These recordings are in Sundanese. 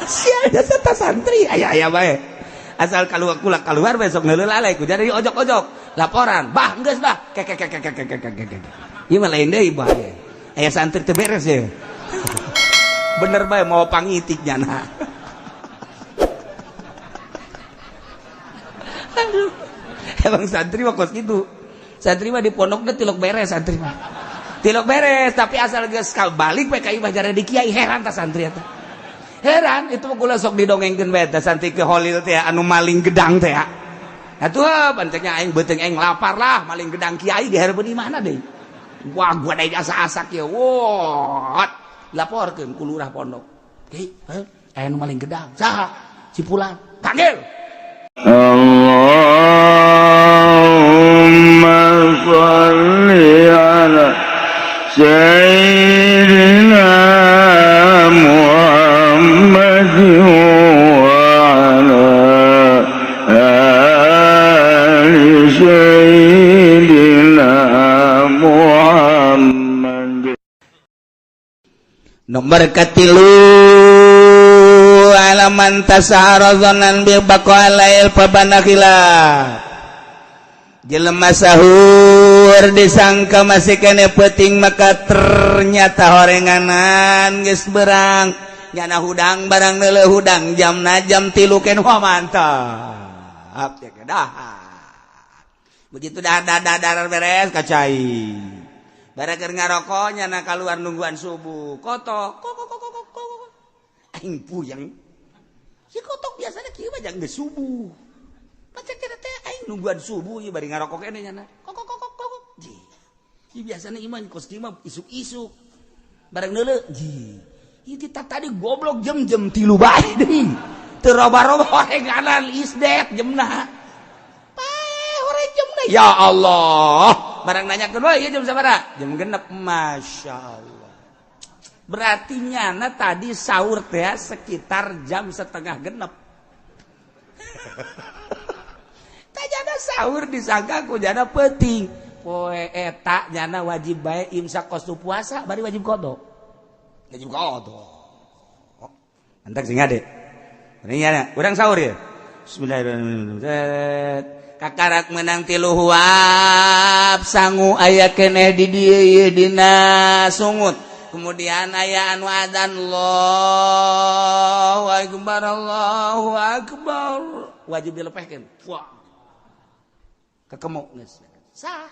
Sia eta santri aya aya bae. Asal keluar kula keluar besok ngeuleuh lalai ku jadi ojok-ojok laporan bah geus bah kek kek kek kek kek kek. Ieu mah lain deui bahaya. Aya santri teu beres ya. Bener bae mau pangitik nyana. Aduh. Emang santri mah kos kitu. Santri mah di pondokna tilok beres santri mah. Tilok beres tapi asal geus balik we ka imah jare di kiai heran ta santri eta. Heran itu mah kula sok didongengkeun bae teh santri ke Holil teh anu maling gedang teh. Atuh panceknya aing beuteung aing lapar lah maling gedang kiai di hareupeun imahna deui. Wah gua deui asa-asak ye. Wah, laporkeun ku lurah pondok. Kiai, aya nu maling gedang. Saha? Si Fulan. Panggil. Allahumma shalli ala sayyidina Muhammad wa ala ali sayyidina Muhammad. Nomor katilu alaman tasahara dhannan bil baqa lail pabana khilaf. Jelema sahur disangka masih kene peuting maka ternyata horenganan geus berang. Nyana hudang barang neuleuh hudang jamna jam 3 ken wah mantap. Ya dahar. Begitu dah dah beres kacai. Barang ngarokok nyana kaluar nungguan subuh. Kotok kok kok kok kok kok. Aing puyeng. Si kotok biasanya kieu mah jang geus subuh. Pacek teh aing nungguan subuh ieu bari ngarokok keneh nyana. Kok kok kok kok kok. Ji. Ieu biasana ieu mah kos kieu mah isuk-isuk. Barang neuleuh, ji. Ieu kita tadi goblok jam-jam 3 bae deui. Teu roba-roba horenganan isdet jamna. Pae horeng jamna. Ya Allah. Barang nanyakeun we ieu jam sabaraha? Jam 6. Masya Allah. Berarti nyana tadi sahur teh sekitar jam 5:30. Tajana sahur disangka ku jana peuting. Poe eta nyana wajib bae imsak kos puasa bari wajib qada. Wajib qada. Antak sing ade. Ini nyana urang sahur ya. Bismillahirrahmanirrahim. Kakarak menang 3 huap sangu aya keneh di dieu dina sungut. Kemudian aya anu adzan Allahu akbar Allahu akbar wajib dilepehkeun. Wah. Kekemuk geus. Sah.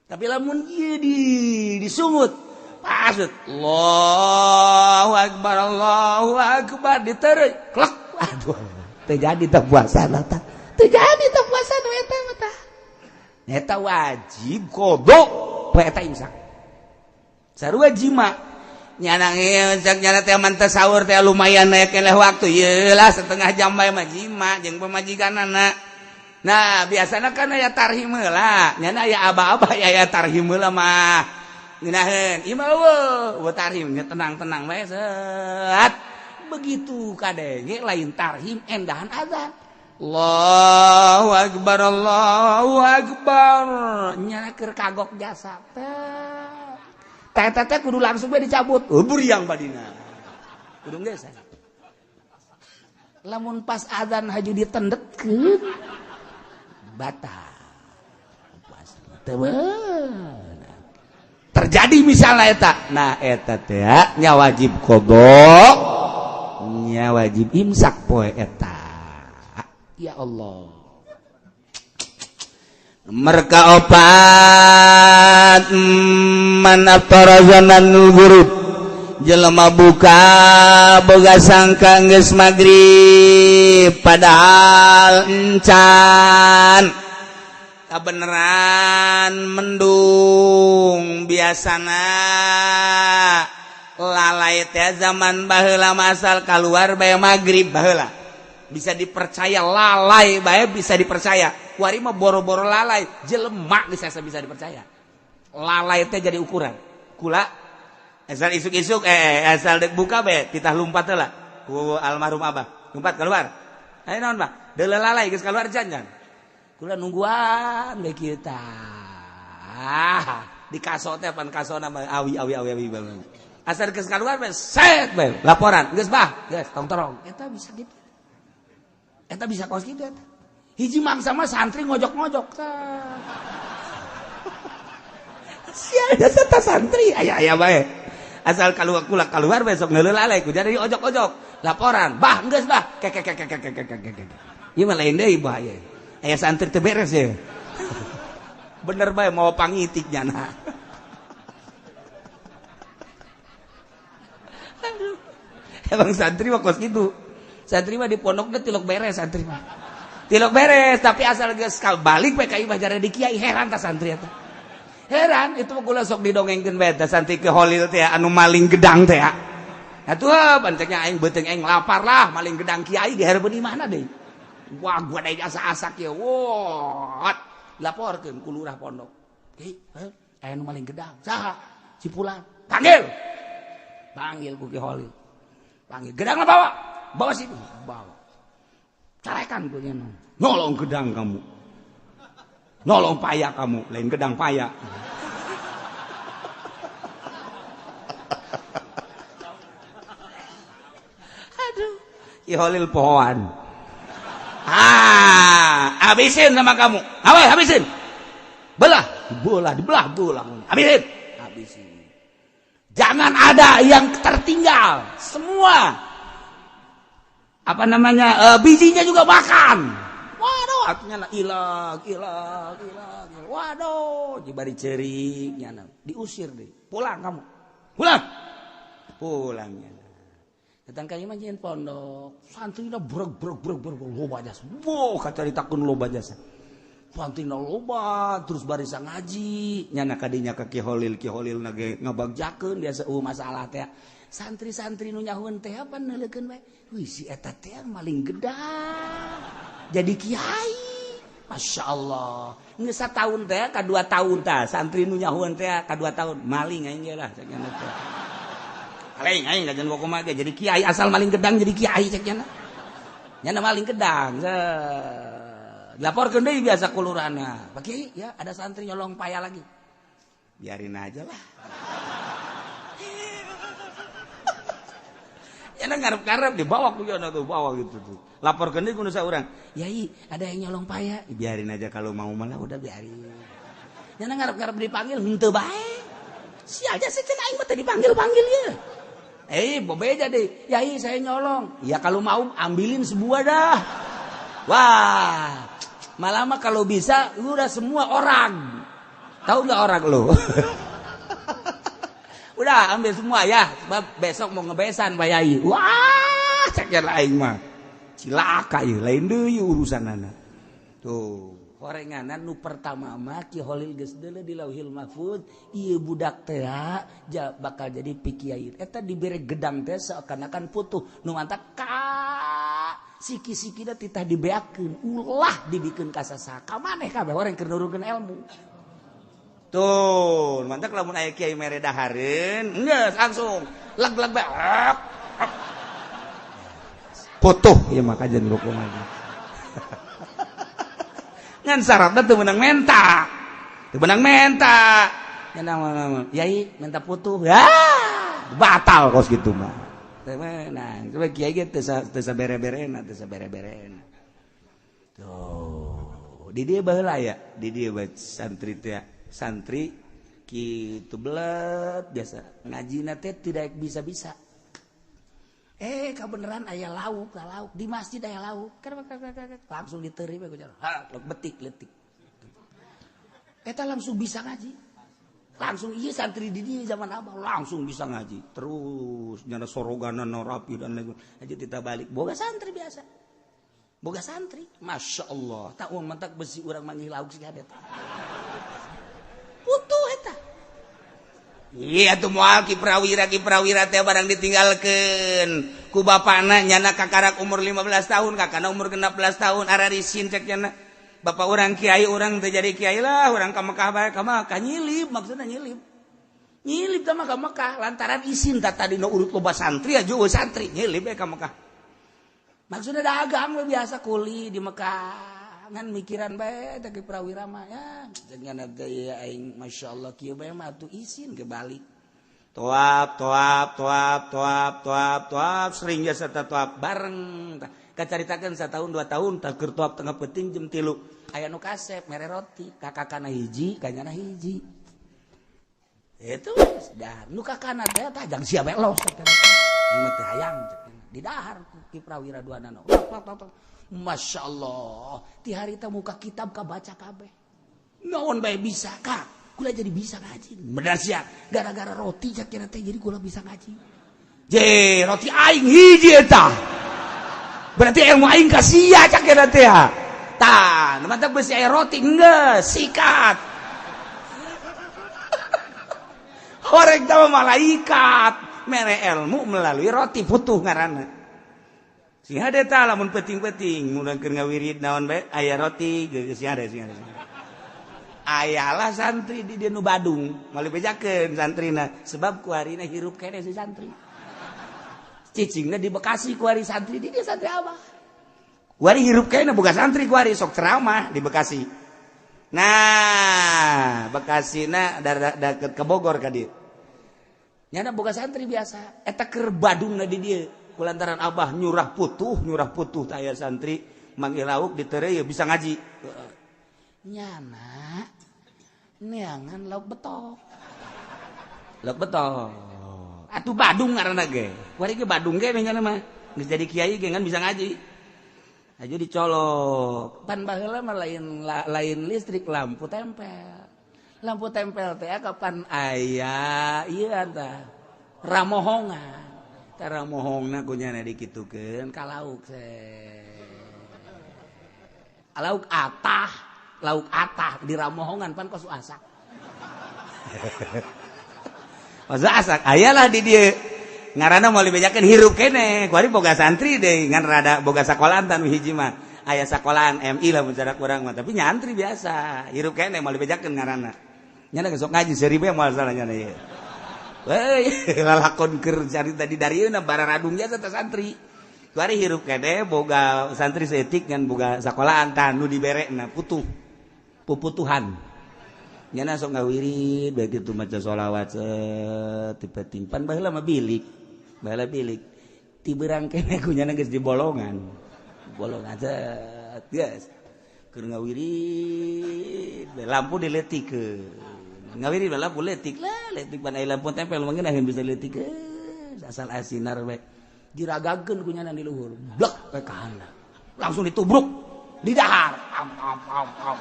Tapi lamun ieu di disungut pasut Allahu akbar Allahu akbar diteureuy klek. Aduh, teu jadi teh puasa tah. Teu jadi teh puasa nu eta mah tah. Eta wajib qada poe eta imsak. Sarua jima nyana imsak nyana teh man teh sahur teh lumayan aya keneh waktu ieu lah setengah jam bae mah jima jeung pamajikanana. Nah, biasana kan aya tarhim heula, nyana aya aba-aba aya tarhim heula mah. Ngeunaheun, ieu mah eueuh tarhim nya tenang-tenang bae set. Begitu kadenge lain tarhim endahan azan. Allahu akbar Allahu akbar. Nyana keur kagok jasa teh. Teh teh kudu langsung bae dicabut. Oh, buriang badina. Kudu geus. Lamun pas azan haju ditendetkeun batal. Puasa teu beunang. Terjadi misalnya eta. Nah eta teh nya wajib qada, nya wajib imsak poe eta. Ya Allah. Mereka opat man aftara zanan ghurub jelema buka boga sangka geus magrib padahal encan kabeneran mendung biasana lalai teh zaman baheula masal keluar bae magrib baheula bisa dipercaya lalai bae bisa dipercaya kuari mah boro-boro lalai jelema bisa bisa dipercaya lalai teh jadi ukuran kula asal isuk-isuk asal dek buka bae titah lumpat heula ku almarhum abah lumpat keluar ayo naon bah deuleu lalai geus keluar jangan kula nungguan bae kieu tah di kaso teh pan kasona mah awi awi awi awi banget. Asal geus kaluar bae set bae laporan geus bah, geus tong torong. Eta bisa gitu. Eta bisa kos kitu eta. Hiji mangsa mah santri ngojok-ngojok tah. Sia eta santri aya-aya bae. Asal keluar kula keluar besok ngeuleuh ku jadi ojok-ojok laporan bah geus bah kek kek kek kek kek kek. Ieu mah lain deui bahaya. Aya santri teu beres ye. Bener bae mau pangitik nyana. Aduh. Emang santri mah kos kitu. Santri mah di pondok teh tilok beres santri mah. Tilok beres tapi asal geus balik we ka imah jare di kiai heran ta santri eta. Heran itu mah kula sok didongengkeun bae teh santri ke Holil teh anu maling gedang teh. Atuh banceknya aing beuteung aing lapar lah maling gedang kiai di hareupeun imahna deui. Wah gua deui asa-asak ye. Wah, laporkeun ku lurah pondok. Hei, aya nu maling gedang. Saha? Si Fulan. Panggil. Panggil ku Ki Holil. Panggil gedangna bawa. Bawa sini. Bawa. Carekan ku nya. Nolong gedang kamu. Nolong paya kamu, lain gedang paya. Aduh, Ki Holil pohoan. Ah, habisin sama kamu. Awas, habisin. Belah, belah, dibelah, belah. Habisin. Habisin. Jangan ada yang tertinggal. Semua. Apa namanya? Bijinya juga makan. Waduh, artinya ilang, ilang, ilang. Waduh, jibari cerik nyana. Diusir deh. Pulang kamu. Pulang. Pulangnya. Datang ka imah nyieun pondok. Santrina breg breg breg breg loba jasa. Wow, kacaritakeun loba jasa. Santrina loba terus barisa ngaji. Nyana kadinya ka Ki Holil, Ki Holil na ge ngabagjakeun biasa masalah teh. Santri-santri nu nyahueun teh apa neuleukeun bae. Wih, si eta teh maling gedang. Jadi kiai. Masya Allah. Geus sataun teh ka 2 tahun tah santri nu nyahueun teh ka 2 tahun maling aing ge lah cek nya teh. Maling aing kajian kumaha ge jadi kiai asal maling gedang jadi kiai cek nya. Nya maling gedang. Laporkeun deui biasa kulurana. Pak Kiai, ya ada santri nyolong paya lagi. Biarin aja lah. Ya ngarep-ngarep dibawa ku nya tuh bawa gitu tuh. Laporkeun deui ku nu saurang. Yai, ada yang nyolong paya. Biarin aja kalau mau malah udah biarin. Nya ngarep-ngarep dipanggil henteu bae. Sia aja sih cenah aing mah teu dipanggil-panggil ye. Bobeja deh. Yai, saya nyolong. Ya kalau mau ambilin sebuah dah. Wah, malah mah kalau bisa lu udah semua orang. Tahu nggak orang lu? Udah ambil semua ya, sebab besok mau ngebesan Pak Yai. Wah, cek aing mah. Cilaka ieu, lain deui urusanana. Tuh, horenganan nu pertama mah Ki Holil geus deuleu di Lauhil Mahfud, ieu budak teh bakal jadi pikiai. Eta dibere gedang teh seakan-akan putuh, nu mantak ka siki-sikina titah dibeakeun, ulah dibikeun ka sasaha. Ka maneh kabeh orang keur nurunkeun ilmu. Tuh, mantak lamun aya kiai mere dahareun, geus langsung leg-leg bae. Putuh ieu mah kajian hukum aja. Ngan syaratna teu meunang menta. Teu meunang menta. Nya naon yai minta putuh. Ya, batal kos kitu mah. Teu meunang. Coba kiai ge teu sabere-berena, teu sabere-berena. Tuh, di dieu baheula ya, di dieu bae santri teh. Santri kitu belet biasa ngajina teh tidak bisa-bisa. Kebeneran aya lauk, lauk di masjid aya lauk. Langsung diteri we ku jar. Ha, betik letik. Eta langsung bisa ngaji. Langsung ieu santri di dieu zaman abah langsung bisa ngaji. Terus nyana soroganan rapi dan lain. Aja kita balik boga santri biasa. Boga santri, Masya Allah. Tak uang mentak besi urang manggih lauk sih eta. Putuh eta. Iya tuh moal Ki Prawira teh barang ditinggalkeun ku bapana nyana kakarak umur 15 tahun kakana umur 16 tahun ararisin cek nyana. Bapak urang kiai urang teh jadi kiai lah urang ka Mekah bae ka Mekah nyilip maksudna nyilip. Nyilip teh mah ka Mekah lantaran isin tah tadi nu urut loba santri aja eueuh santri nyilip we ka Mekah. Maksudna dagang we biasa kuli di Mekah. Ngan mikiran bae teh Ki Prawira mah ya dengan teh aing masyaallah kieu bae mah atuh isin ke balik. Toap toap toap toap toap toap sering jasa toap bareng. Kacaritakeun satahun 2 tahun tah keur toap tengah peuting jam 3. Aya nu kasep mere roti, kakakana hiji, kanyana hiji. Itu dah nu kakana teh tah jang sia bae los teh. Aing mah teu hayang di dahar Ki Prawira duanana. Masya Allah, ti harita muka kitab kabaca kabeh. Naon bae bisa kak. Kula jadi bisa ngaji. Bener sia, gara-gara roti cak teh jadi kula bisa ngaji. Je, roti aing hiji eta. Berarti ilmu aing ka sia cak teh. Tah, nu mantap beusi aya roti geus, sikat. Horeg teh malaikat mere ilmu melalui roti putuh ngaranna. Sing hade tah lamun peuting-peuting mun keur ngawirid naon bae aya roti geus sing hade sing hade. Ayalah santri di dieu nu Badung, moal dibejakeun santrina sebab kuarina hirup keneh si santri. Cicingna di Bekasi kuari santri di dieu santri abah. Kuari hirup keneh boga santri kuari sok ceramah di Bekasi. Nah, Bekasina deket ke Bogor ka dieu. Nyana boga santri biasa, eta keur Badungna di dieu. Kulantaran abah nyurah putuh tah aya santri manggil lauk ditereu bisa ngaji. Nyana neangan lauk betok. Lauk betok. Atuh Badung ngaranna ge. Kuari ge Badung ge nyana mah. Geus jadi kiai ge ngan bisa ngaji. Aja dicolok. Pan baheula mah lain listrik lampu tempel. Lampu tempel teh kapan aya ieu tah. Ramohongan. Tah ramohongna ku nyana dikitukeun ka lauk Lauk atah. Lauk atah di ramohongan pan kos asak. Kos asak ayalah di dieu. Ngaranna moal dibejakeun hirup keneh. Kuari boga santri deui ngan rada boga sakolahan tan hiji mah. Aya sakolahan MI lah mun cara kurang mah, tapi nyantri biasa. Hirup keneh moal dibejakeun ngaranna. Nyana geus sok ngaji seribu moal salah nyana ieu. Weuh, lalakon keur carita di darieuna bararadung jasa teh santri. Kuari hirup keneh boga santri seetik ngan boga sakolahan tah nu diberekna putuh. Puputuhan nyana sok ngawirid bae kitu maca sholawat tipe timpan baheula mah bilik baheula bilik ti beurang keneh ku nyana geus di bolongan bolongan set geus keur ngawirid lampu diletikeun ngawirid lampu letik lah letik pan aya lampu tempel mah ngeunaheun bisa diletikeun asal asinar bae diragagkeun ku nyana di luhur blek we ka handap langsung ditubruk di dahar am am am am.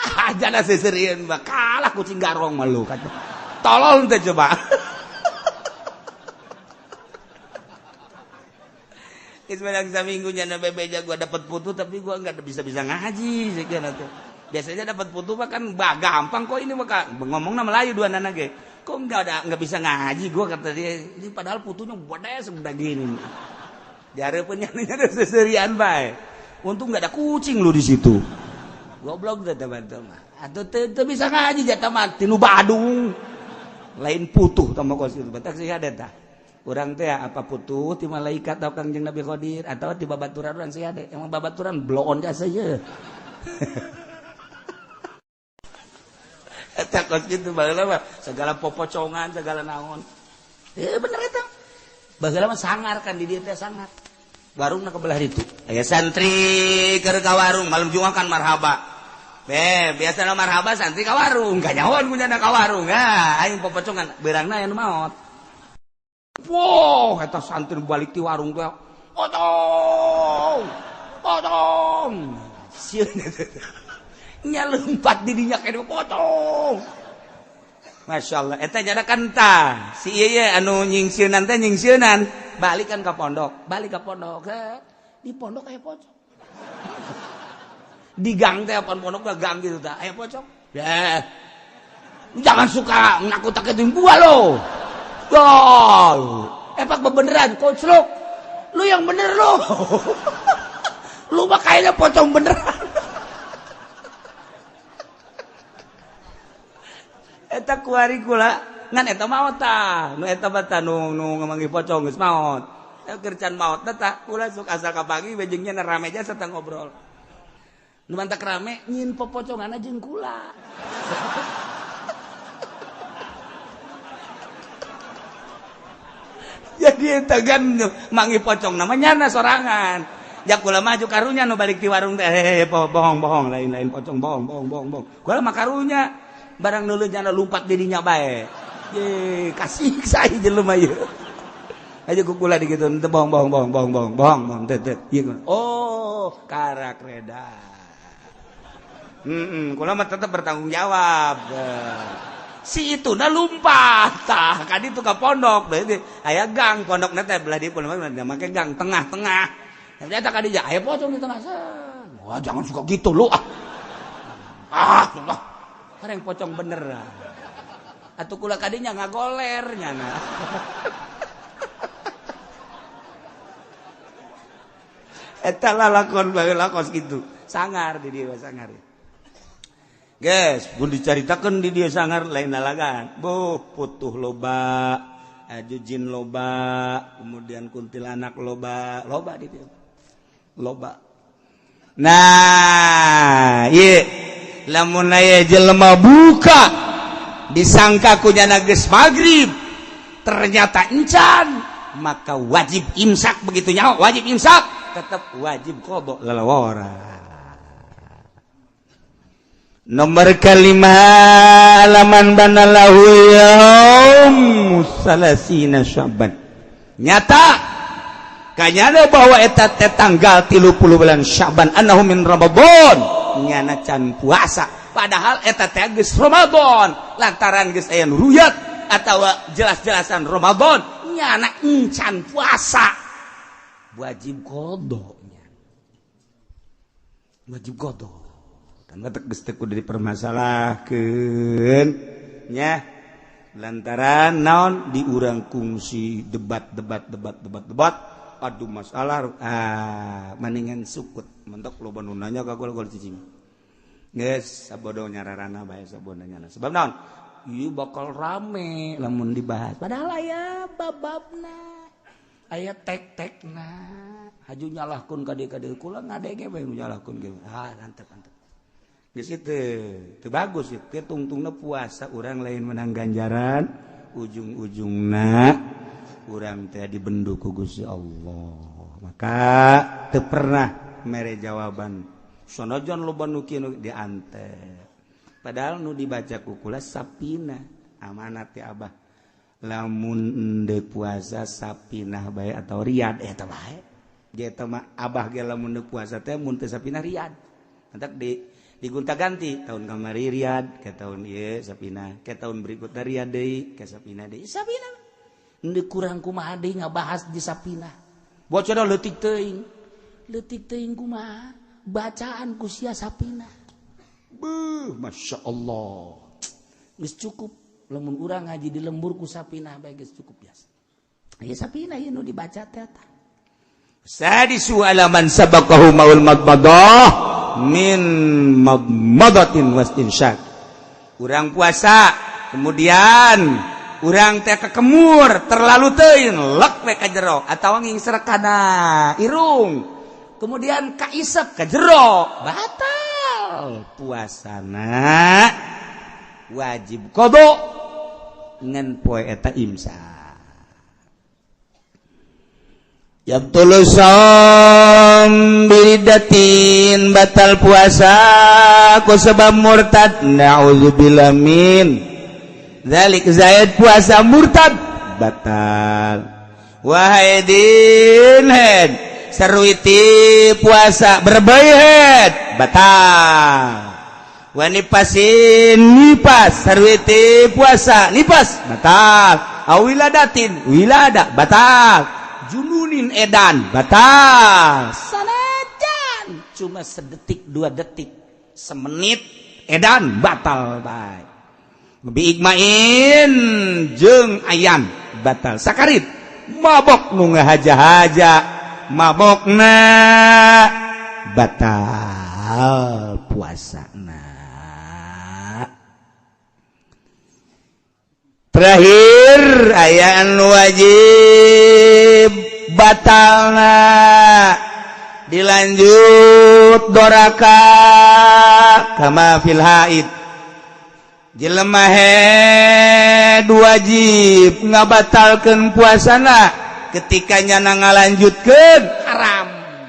Wah, jana seserian mah kalah kucing garong mah lu kata. Tolol teh coba. Geus menang saminggu nyana bebeja gua dapat putu tapi gua enggak bisa-bisa ngaji sekian atuh. Biasanya dapat putu mah kan gampang kok ini mah ngomongna Melayu dua nana ge. Kok enggak ada enggak bisa ngaji gua kata dia. Ini padahal putunya gede segede gini. Dihareupeun nyana seserian bae. Untung enggak ada kucing lu di situ. Goblok teh teman-teman. Atuh teu bisa ngaji jatah mah tinu Badung. Lain putuh tah mah kos kitu. Batak sih ada tah. Urang teh apa putuh ti malaikat atau Kangjeng Nabi Khidir atau ti babaturan urang sih ada. Emang babaturan bloon jasa ye. Eta kos kitu baheula mah segala popocongan, segala naon. Bener eta. Baheula mah sangar kan di dieu teh sangar. Warungna ke belah itu. Aya santri keur ka warung malam Jumat kan marhaba. Be, biasana marhaba santri ka warung, kanyahoan kunyana ka warung. Ah, aing popocongan beurangna aya nu maot. Wow, eta santri balik ti warung teh. Potong. Potong. Sieun nya leumphat di dinya kene potong. Masya Allah, eta nyana kan tah. Si ieu ye anu nyingsieunan teh nyingsieunan. Balik kan ke pondok, balik ke pondok. Di pondok aya pocong. Di gang teh apaan pondok mah gang gitu tah, aya pocong. Ya. Jangan suka nakut-nakutin gua lo. Gol. Epak bebeneran koclok. Lu yang bener lu. Lu mah kayaknya pocong beneran. Eta kuari kula ngan eta maot tah nu eta mah tah nu ngamanggih pocong geus maot. Keur can maot tah kula sok asal ka pagi jeung nya rame jasa tah ngobrol. Nu mantak rame nyin popoconganna jeung kula. Jadi eta kan manggih pocong namanya nyana sorangan. Jak kula maju karunya nu balik di warung teh, bohong bohong, lain-lain pocong, bohong bohong bohong bohong. Kula mah karunya barang nulun nyana lumpat dirinya bae. Ye, kasih saya jelema ieu. Aja ku kula digitu, teu bohong bohong bohong bohong bohong bohong bohong teu teu. Ieu oh, karak reda. Kula mah tetep bertanggung jawab. Si itu na lumpat tah kadi itu ka pondok, berarti aya gang pondokna teh belah di pondok make gang tengah-tengah. Ternyata kadi aya pocong di tengah. Wah, jangan suka gitu lu ah. Ah, Allah. Kareng pocong bener. Atuh kula kadinya ngagoler nyana. Eta lalakon bae lakos kitu. Sangar di dieu sangar. Guys, pun dicaritakeun di dieu sangar lain lalagan. Boh, putuh loba, jin loba, kemudian kuntilanak loba, loba di dieu. Loba. Nah, ieu lamun aya jelema buka disangka ku nyana geus magrib, ternyata encan, maka wajib imsak. Begitu nyaho wajib imsak, tetap wajib qada lalawara. Nomor kelima, laman banalahu yaum salasina Syaban. Nyata kanyana bahwa eta teh tanggal 30 bulan Syaban annahu min Ramadan, nyana can puasa. Padahal eta teh geus Ramadan, lantaran geus aya nu ruyat atawa jelas-jelasan Ramadan, nyana encan puasa. Wajib qadanya. Wajib qada. Kan geus teu kudu dipermasalahkeun nya. Lantaran naon di urang kungsi debat debat debat debat debat adu masalah, maningan sukut mentok loba nu nanya ka gol gol cicing. Geus sabodo nyararana bae sabodo nyana. Sebab naon? Ieu bakal rame lamun dibahas. Padahal aya bababna, aya tek-tekna. Haju nyalahkeun ka dieu kula ngadege bae nyalahkeun ge. Ah, antep antep. Geus itu, teu bagus ieu. Teu tungtungna puasa urang lain menang ganjaran, ujung-ujungna urang teh dibendu ku Gusti Allah. Maka teu pernah mere jawaban. Sanajan loba nu kieu diante. Padahal nu dibaca ku kula sapina, amanat ti abah. Lamun endeu puasa sapinah bae atau riad eta bae. Ge eta mah abah ge lamun endeu puasa teh mun teu sapinah riad. Entak di digonta-ganti tahun kamari riad ke tahun ieu sapinah, ke tahun berikutna riad deui ke sapinah deui. Sapinah endeu kurang kumaha deui ngabahas di sapinah. Bocor leutik teuing. Leutik teuing kumaha? Bacaan ku sia sapinah. Beuh, Masya Allah. Geus cukup lamun urang ngaji di lembur ku sapinah bae geus cukup biasa. Ieu sapinah ieu nu dibaca teh eta. Sadisu alaman sabaqahu maul madmadah min madmadatin wastinsyaq. Urang puasa, kemudian urang teh kekemur terlalu teuing lek we ka jero atawa ngingsrek kana irung. Kemudian kaisep ka jero, batal puasana, wajib qada ngan poe eta imsak. Yabtulu shaum biridatin, batal puasa ku sebab murtad. Na'udzubillah min dzalik. Zaid puasa murtad batal. Wahaidin head seruiti puasa berbayat batal. Wanipasin nipas seruiti puasa nipas batal. Awiladatin wilada batal. Jununin edan batal. Sanajan cuma sedetik dua detik semenit edan batal bae. Biigmain jeung ayam batal. Sakarit mabok nu ngahaja-haja mabokna batal puasana. Terakhir aya anu wajib batalna dilanjut doraka kama fil haid. Jelema head wajib ngabatalkeun puasana. Ketika nyana ngalanjutkeun haram.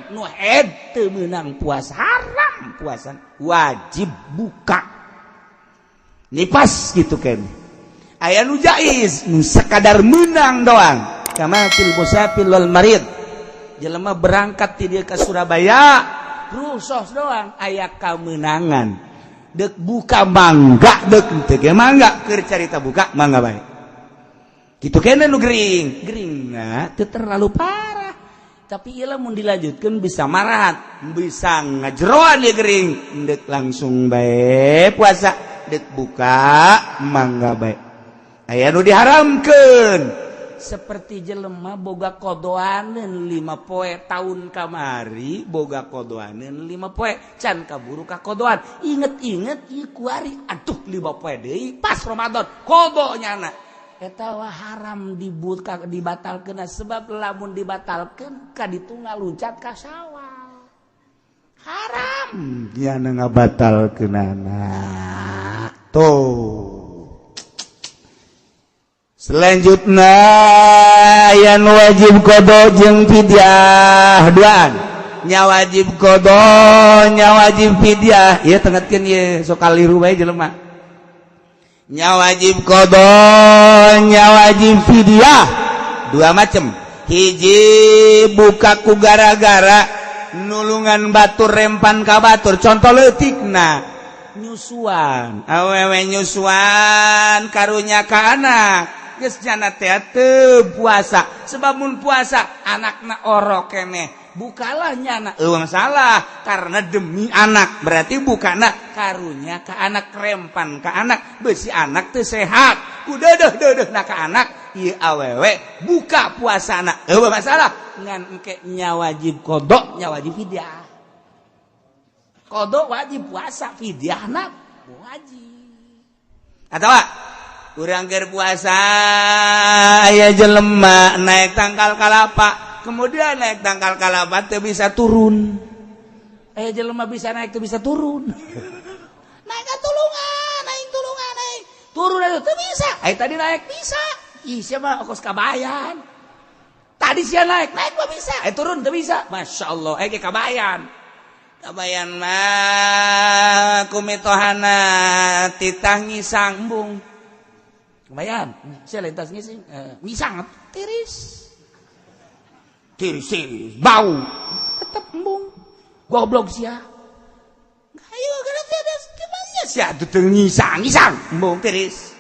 Nu haid teu meunang puasa, haram puasa, wajib buka. Nipas gitu kan. Aya nu jaiz, nu sekadar menang doang. Kama fil musafir wal marid. Jelema berangkat ti dieu ka Surabaya, rusos doang aya kamenangan. Dek buka mangga, dek teu ge mangga, keur carita buka mangga bae. Kitu kene nu gering, geringna teu terlalu parah. Tapi ieu lamun dilanjutkeun bisa marat, bisa ngajeroan ieu gering. Dek langsung bae puasa, dek buka mangga bae. Aya nu diharamkeun. Seperti jelema boga kodoaneun 5 poe tahun kamari, boga kodoaneun 5 poe can kaburu ka kodoan, inget-inget ieu kuari aduh 5 poe deui pas Ramadan kodo nyana eta wah haram dibuka dibatalkeun, sebab lamun dibatalkeun ka ditu ngaluncat ka Sawal, haram nyana ngabatalkeunana tuh. Selanjutnya yang wajib qodho jeung fidyah duaan. Nya wajib qodho, nya wajib fidyah. Ieu tengetkeun ieu sok kaliru bae jelema. Nya wajib qodho, nya wajib fidyah. Dua macam. Hiji buka ku gara-gara nulungan batur rempan ka batur. Contoh leutikna nyusuan. Awewe nyusuan karunya ka anak. Geus jana teh teu puasa, sebab mun puasa anakna orok keneh, bukalah nyana eueuh salah karena demi anak, berarti bukana karunya ka anak, rempan ka anak, besi anak teu sehat ku deudeuh-deudeuhna ka anak ieu awewe buka puasana eueuh masalah, ngan engke nya wajib qodho, nya wajib fidyah. Qodho wajib puasa, fidyahna wajib. Atawa urang keur puasa aya jelema naik tangkal kalapa, kemudian naik tangkal kalapa teu bisa turun. Aya jelema bisa naik teu bisa turun. Naik ka tulungan, naik tulungan, naik turun atuh teu bisa. Ai tadi naik bisa. Ih sia mah kos kabayan. Tadi sia naik, naik mah bisa, eh turun teu bisa. Masya Allah, eh ge kabayan. Kabayan mah kumitohana titah ngisang embung. Kabayan, sia lintas ngising, ngisang tiris. Tiris, tiris, bau. Tetep embung. Goblok sia. Ayo kana tiada gimana sia teu ngisang, ngisang, embung tiris.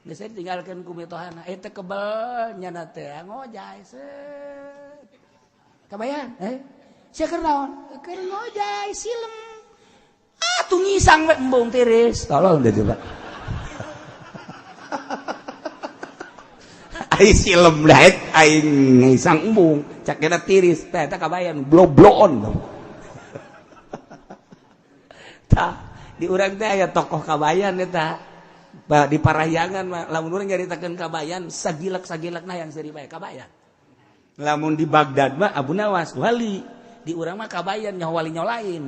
Geus ditinggalkeun ku mitohana, eta kebel nyana teh ngojay set. Kabayan, eh? Sia keur naon? Keur ngojay silem. Ah, tuh ngisang we embung tiris. Tolong deh coba. Ai silem daet aing ngisang embung, cak kena tiris teh eta kabayan blobloon. Tah, di urang teh aya tokoh kabayan eta. Di Parahyangan mah lamun urang nyaritakeun kabayan sagilak-sagilakna yang seuri bae kabayan. Lamun di Baghdad mah Abu Nawas wali, di urang mah kabayan nyaho wali nyaho lain.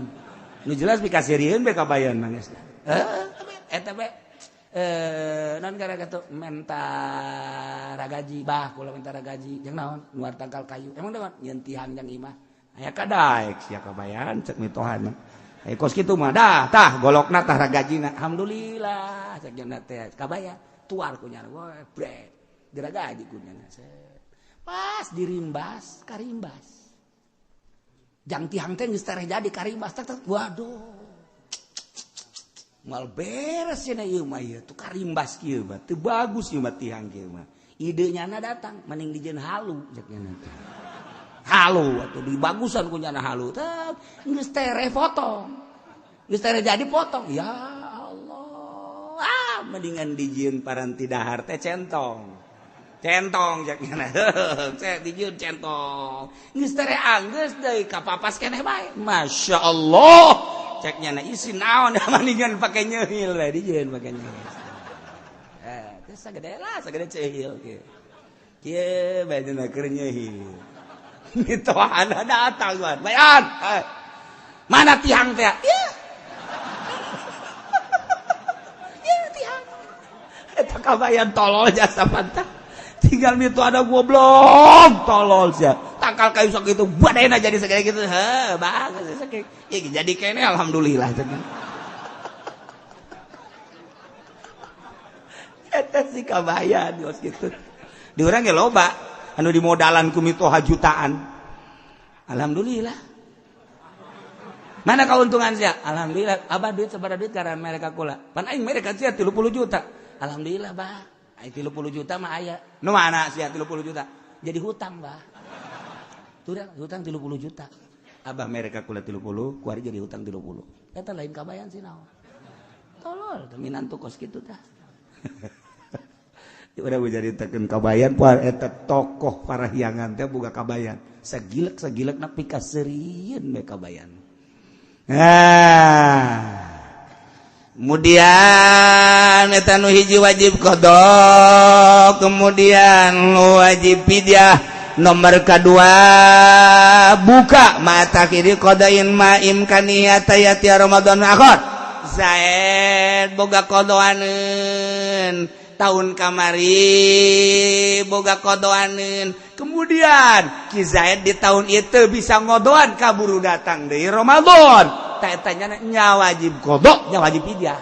Nu jelas pikaseurieun bae kabayan mah geus. Eta bae non gara kitu menta ragaji bah kula menta ragaji jeung naon nuar tangkal kayu. Emang naon nyeun tihang jang imah. Aya kadaek sia kabayan cek mitohana. Eh kos kitu mah dah tah golokna tah ragajina. Alhamdulillah cek nya teh kabayan tuar ku nya we bre diragaji ku nya. Pas dirimbas karimbas. Jang tihang teh geus tereh jadi karimbas tak tak waduh. Mal beres cenah ieu mah ieu tuh karimbas kieu mah teu bagus ieu mah tihang kieu mah. Ide nyana datang mending dijieun halu cek nya teh. Halu atuh dibagusan ku nyana halu teh geus tereh potong. Geus tereh jadi potong. Ya Allah. Ah mendingan dijieun paranti dahar teh centong. Centong cek nyana. Cek dijieun centong. Geus tereh anggeus deui kapapas keneh bae. Masya Allah. Cek nyana isi naon mendingan pake nyeuhil we dijieun pake nyeuhil. Teh sagede lah sagede ceuhil kieu. Kieu bae dina keur nyeuhil. Mitohana datang tuan. Bayan. Mana tihang teh? Ya. Ya tihang. Eta kabayan tolol jasa pantah. Tinggal itu ada goblok tolol sia. Tangkal kayu sok itu badena jadi segede gitu. Heh, bagus sakit. Ya jadi kene alhamdulillah cenah. Eta si kabayan geus kitu. Di urang ge loba anu dimodalan ku mitoha jutaan. Alhamdulillah. Mana keuntungan sia? Alhamdulillah. Abah duit sabaraha duit karena mereka kula. Pan aing mereka sia 30 juta. Alhamdulillah, bah. Aing 30 juta mah aya. Nu mana sia 30 juta? Jadi hutang, bah. Turang hutang 30 juta. Abah mereka kula 30, kuari jadi hutang 30. Eta lain kabayan sih naon. Tolol, minantu kos kitu tah. Udah dicaritakeun kabayan poe eta tokoh parahyangan teh boga kabayan. Sagilek-sagilekna pikaseurieun we kabayan. Nah, kemudian eta nu hiji wajib qada, kemudian wajib fidyah. Nomor kedua buka mata kiri qadain ma imkaniyata yati Ramadan akhir. Zaid boga qadaanun tahun kamari boga kodoaneun, kemudian Ki Zaid di tahun itu bisa ngodoan kaburu datang dari Ramadan. Tak tanya nya wajib kodok, nya wajib fidyah.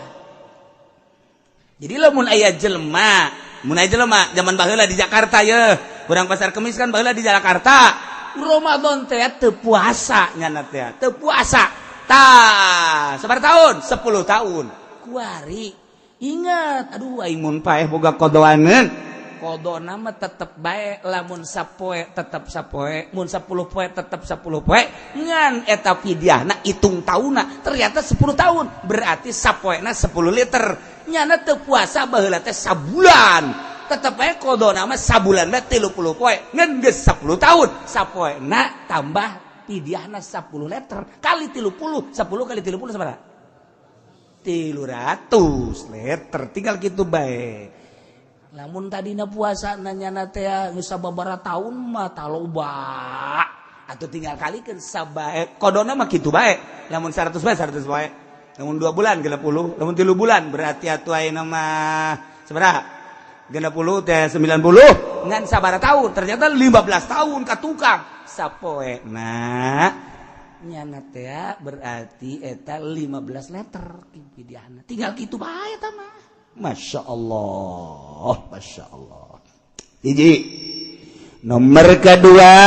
Jadi lamun aya jelema, mun aya jelema zaman baheula di Jakarta ye, urang pasar Kemis kan baheula di Jakarta. Ramadan teh teu puasa nyana teh, teu puasa. Tah, sabaraha tahun? 10 tahun. Kuari ingat, aduh aing mun paeh boga kodoaneun. Kodona mah tetep bae, lamun sapoe tetep sapoe, mun 10 poe tetep 10 poe, ngan eta fidyahna hitung taunna ternyata 10 tahun, berarti sapoena 10 liter. Nyana teu puasa baheula teh sabulan, tetep bae kodona mah sabulan mah 30 poe, ngan geus 10 tahun, sapoena tambah fidyahna 10 liter kali 30, 10 kali 30 sabaraha? 300 liter, tinggal gitu bae. Lamun tadina puasa nanya teh geus sababaraha tahun mah taloba. Atau tinggal kalikeun sabae kodona mah kitu bae. Lamun 100 bae 100 bae. Lamun 2 bulan 60, lamun 3 bulan berarti atuh ayeuna mah sabaraha? 60 teh 90 ngan sabaraha tahun? Ternyata 15 tahun ka tukang sapoe. Nah, nyana teh berarti eta 15 liter pidiana. Tinggal kitu bae eta mah. Masya Allah, Masya Allah. Hiji. Nomor kedua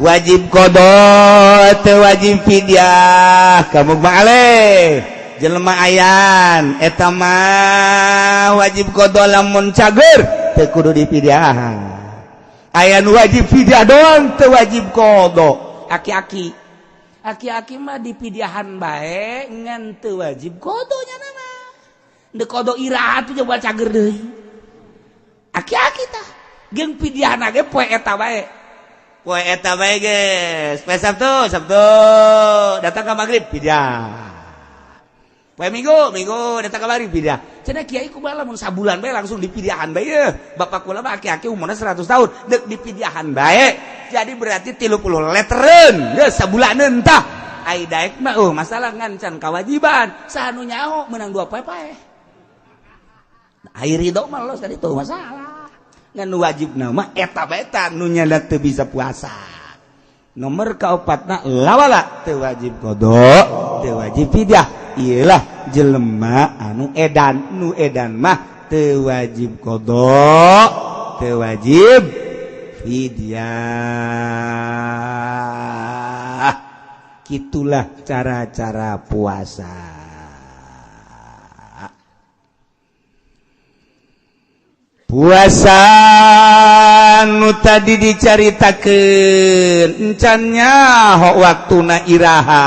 wajib qada teu wajib fidyah. Kamu ma'aleh jelema ayan eta mah wajib qada lamun cager teu kudu dipidyahan. Aya nu wajib fidyah doang teu wajib qada. Aki-aki. Aki-aki mah dipidyahan bae ngan teu wajib qada nya mah. Deuk qada iraha tuh coba cager deui. Aki-aki tah jeung pidyahna ge poe eta bae. Poe eta bae geus. Poe Sabtu, Sabtu datang ka magrib pidyah. Poe Minggu, Minggu datang ka maghrib pidyah. Cenah kiai kumaha lamun sabulan bae langsung dipidyahan bae yeuh. Bapak kula mah aki-aki umurna 100 tahun deuk dipidyahan bae. Jadi berarti 30 leteren geus sabulaneun tah. Ai daek mah masalah ngan can kawajiban. Saha nu nyaho meunang 2 poe paeh. Ai ridho mah los tadi tuh masalah. Ngan nu wajibna mah eta bae tah nu nyana teu bisa puasa. Nomor kaopatna lawala teu wajib qada, teu wajib fidyah. Iyalah jelema anu edan, nu edan mah teu wajib qada, teu wajib fidyah. Kitulah cara-cara puasa. Puasa nu tadi dicaritakeun encan nyaho waktuna iraha.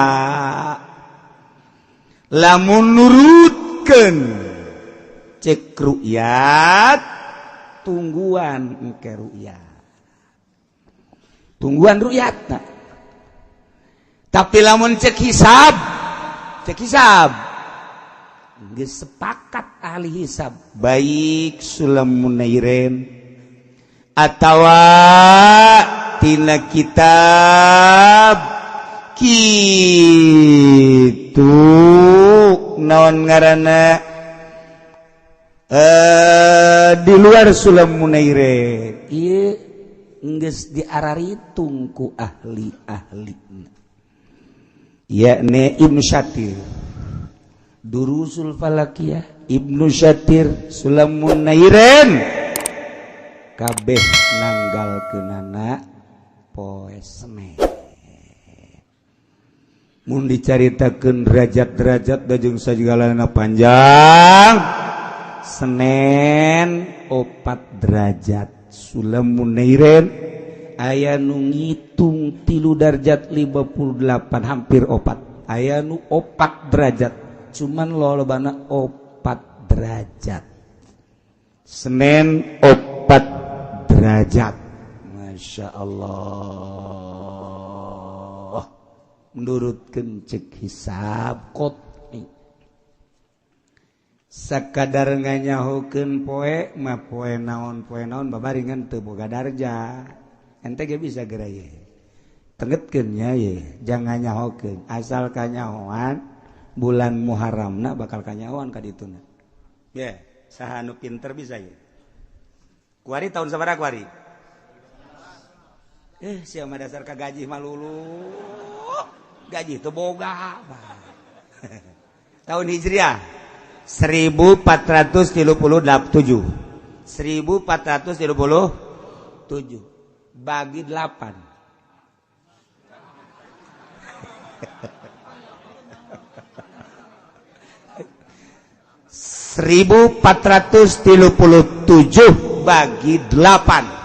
Lamun nurutkeun cek ru'yat tungguan engke ru'yat. Tungguan ru'yatna. Tapi lamun cek hisab geus sepakat ahli hisab baik Sulam Munairin atawa tina kitab kitu naon ngaranna Di luar Sulam Munairin ieu geus diararitung ku ahli-ahli yakni Ibnu Syatir Durusul Falakiyah Ibnu Syatir Sulam Munairin kabeh nanggalkeunana poe Senin. Mun dicaritakeun derajat-derajat da jeung sagalana panjang Senin 4 derajat Sulam Munairin aya nu ngitung 3 derajat 58 hampir 4 aya nu 4 derajat cuman lolobana 4 derajat Senin 4 derajat. Masya Allah menurutkeun cek hisab qot'i sakadar nganyahokeun poe mah poe naon babaringan teu boga darja ente ge bisa geura ye tengetkeun nya ye jangan nyahokeun asal kanyahoan bulan Muharramna bakal kanyahoan ka dituna ye saha nu pinter bisa ye kuari tahun sabaraha kuari sia mah dasar ka gaji mah lulu gaji teu boga tahun Hijriah 1437 1437 bagi 8 1437 bagi 8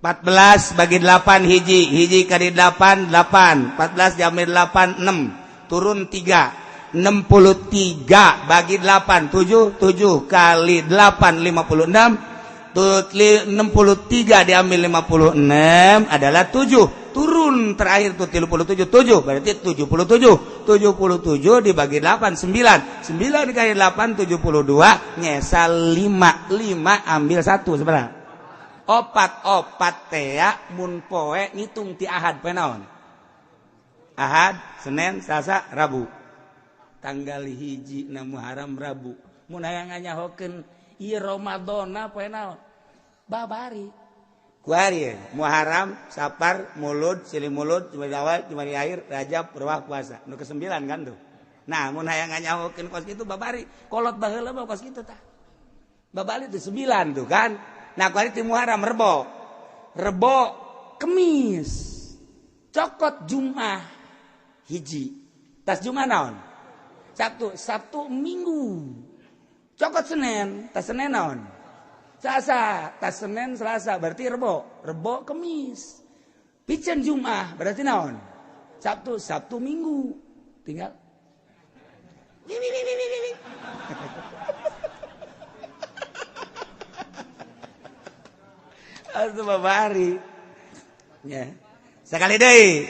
14 bagi 8 hiji hiji kali 8 8 14 jamir 8 6 turun 3 63 bagi 8 7 7 kali 8 56 63 diambil 56 adalah 7 turun terakhir tuh 37 7 berarti 77 77 dibagi 8 9 9 dikali 8 72 nyesal 5 5 ambil 1 sebenarnya opat opat tea mun poe ngitung ti Ahad poe naon Ahad Senin Selasa Rabu tanggal 1 na Muharram Rabu mun hayang nganyahokeun ieu Ramadana poe naon babari kuari Muharram Sapar Mulud Silih Mulud Jumadi Awal Jumadi Akhir Rajab Ruwah puasa nu ke-9 kan tuh. Nah mun hayang nganyahokeun kos kitu babari kolot baheula mah kos kitu tah babari teh 9 tuh kan. Nah kuari ti Muharram Rebo Rebo Kemis cokot Jumat hiji tas Jumat naon Sabtu Sabtu Minggu cokot Senin tas Senin naon Selasa tas Senin Selasa berarti Rebo Rebo Kemis piceun Jumat berarti naon Sabtu Sabtu Minggu tinggal Atuh babari nya sakali deui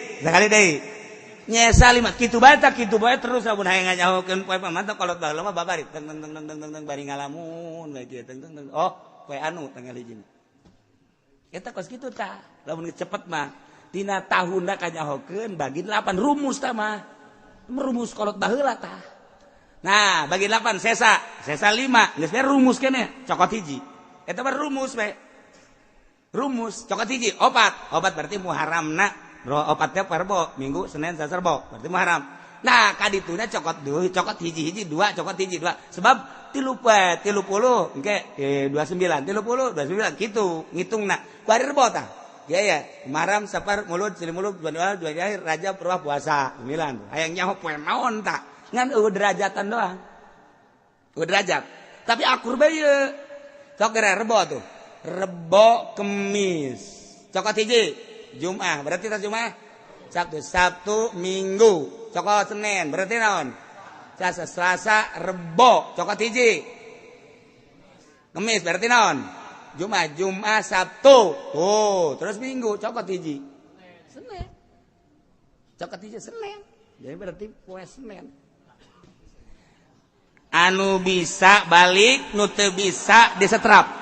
nyesa lima kitu bae tak kitu bae terus lamun hayang nganyahokeun poe mantap kolot baheula mah babari teng teng teng teng teng bari ngalamun bae kieu teng teng oh poe anu tanggal 1 eta kos kitu tah lamun cepet mah dina tahunna kanyahokeun bagi 8 rumus tah mah rumus kolot baheula tah. Nah bagi 8 sesa sesa 5 geus rumus keneh cokot hiji eta mah rumus bae rumus cokot hiji opat opat berarti Muharramna opatnya Rebo Minggu Senin Selasa Rebo berarti Muharram. Nah kadituna cokot dua cokot hiji-hiji dua cokot hiji dua sebab 30 engke 29 30 29 kitu ngitungna kuari Rebo tah ya ya Muharram Sapar Mulud Silih Mulud Jumadi Awal Jumadi Akhir Rajab Ruwah puasa 9 hayang nyaho poe naon tah ngan eueuh derajatan doang eueuh derajat tapi akur bae ieu sok geura Rebo tuh Rebo Kemis cokot hiji Jumat berarti tas Jumat Sabtu Sabtu Minggu cokot Senin berarti naon Selasa Selasa Rebo cokot hiji Kemis berarti naon Jumat Jumat Sabtu tuh terus Minggu cokot hiji Senin cokot hiji Senin jadi berarti poe Senin anu bisa balik nu teu bisa disetrap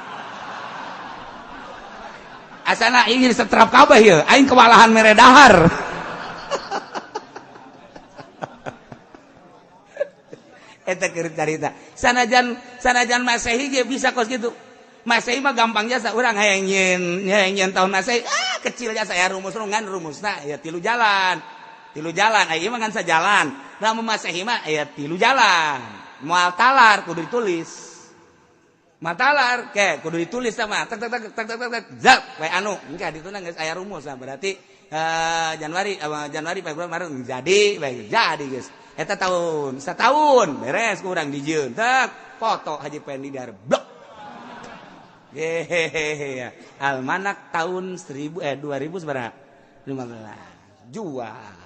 asana ingin setrap kabeh ieu aing kewalahan mere dahar Eta keur carita. Sanajan sanajan Masehi ge bisa kos gitu. Masehi mah gampang jasa urang hayang nyieun hayang nyieun tahun Masehi. Ah, kecil jasa ya rumus ngan rumusna ya tilu jalan. Tilu jalan, aya mah ngan sajalan. Lamun Masehi mah aya tilu jalan. Moal talar kudu ditulis. Matalar ke kudu ditulis sama tek tek tek tek tek tek zap we anu engke dituna geus aya rumus nah berarti Januari Januari Februari Maret jadi baik jadi geus eta tahun setahun beres kurang dijieun tek foto Haji Pendi dar blok. Hehehe almanak tahun 1000 2000 sabaraha 15 jual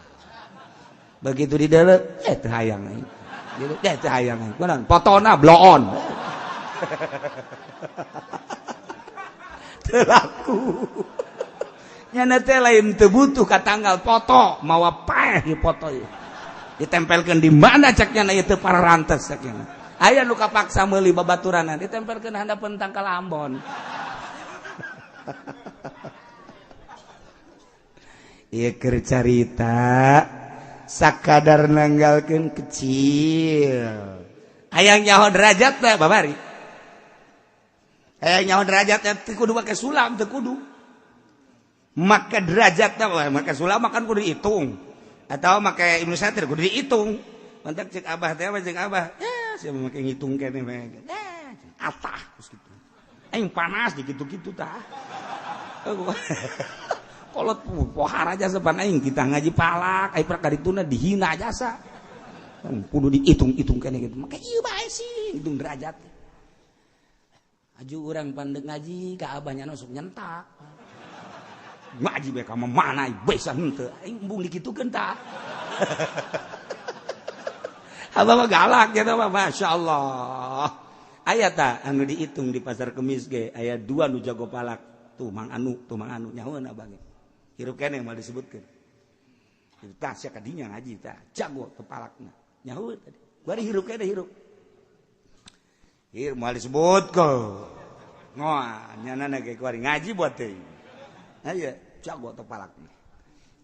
begitu di dalam teu hayang aing teu hayang aing kunaon fotona bloon. Telaku nyana teh lain teu butuh ka tanggal foto mawa paeh ieu foto ieu ditempelkeun di mana cek nyana ieu teu pararantes cek nyana aya nu kapaksa meuli babaturanna ditempelkeun handapeun tangkal Ambon. Ieu keur carita sakadar nanggalkeun kecil hayang nyaho derajat teh babari hayang nyaho derajatnya teu kudu make sulam teu kudu make derajatna make sulam makan kudu dihitung atau make Ibnu Satir kudu dihitung mantak cek abah teh cek abah ya sia make ngitung keneh bae atah geus kitu aing panas di kitu-kitu tah kolot pohara jasa pan aing kita ngaji palak aing prak kadituna dihina jasa kudu dihitung-hitung keneh kitu make ieu bae sih hitung derajat. Aju urang pandek ngaji ka abahnya sok nyentak. Ngaji bae ka mana bisa henteu aing embung dikitukeun tah. Abah mah galak gitu mah masyaallah. Aya tah anu dihitung di pasar Kemis ge aya dua nu jago palak tuh mang anu nyahoeun abah ge. Hirup keneh moal disebutkeun. Tah sia kadinya ngaji tah jago teu palakna. Nyahoeun tadi. Bari hirup keneh hirup. Hir moal disebut ko. Ngoa nyana ge kuari ngaji buat teh. Aya jago teu palakna.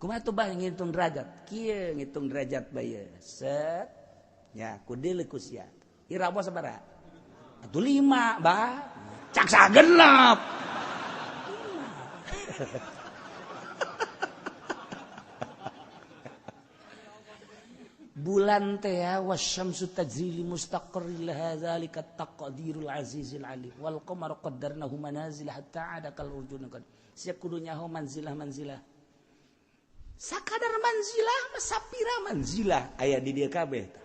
Kumaha tuh bah ngitung derajat? Kieu ngitung derajat bae. Set. Ya, kudeuleu ku sia. Ira rabo sabaraha? Atuh 5, bah. Cak sagenep. Bulan teh wasyamsu tajri li mustaqarrin laha zalika taqdirul azizil alim wal qamaru qaddarnahu manazil hatta ada kal urjun qad siap kudu nyaho manzilah manzilah sakadar manzilah mah sapira manzilah aya di dieu kabeh tah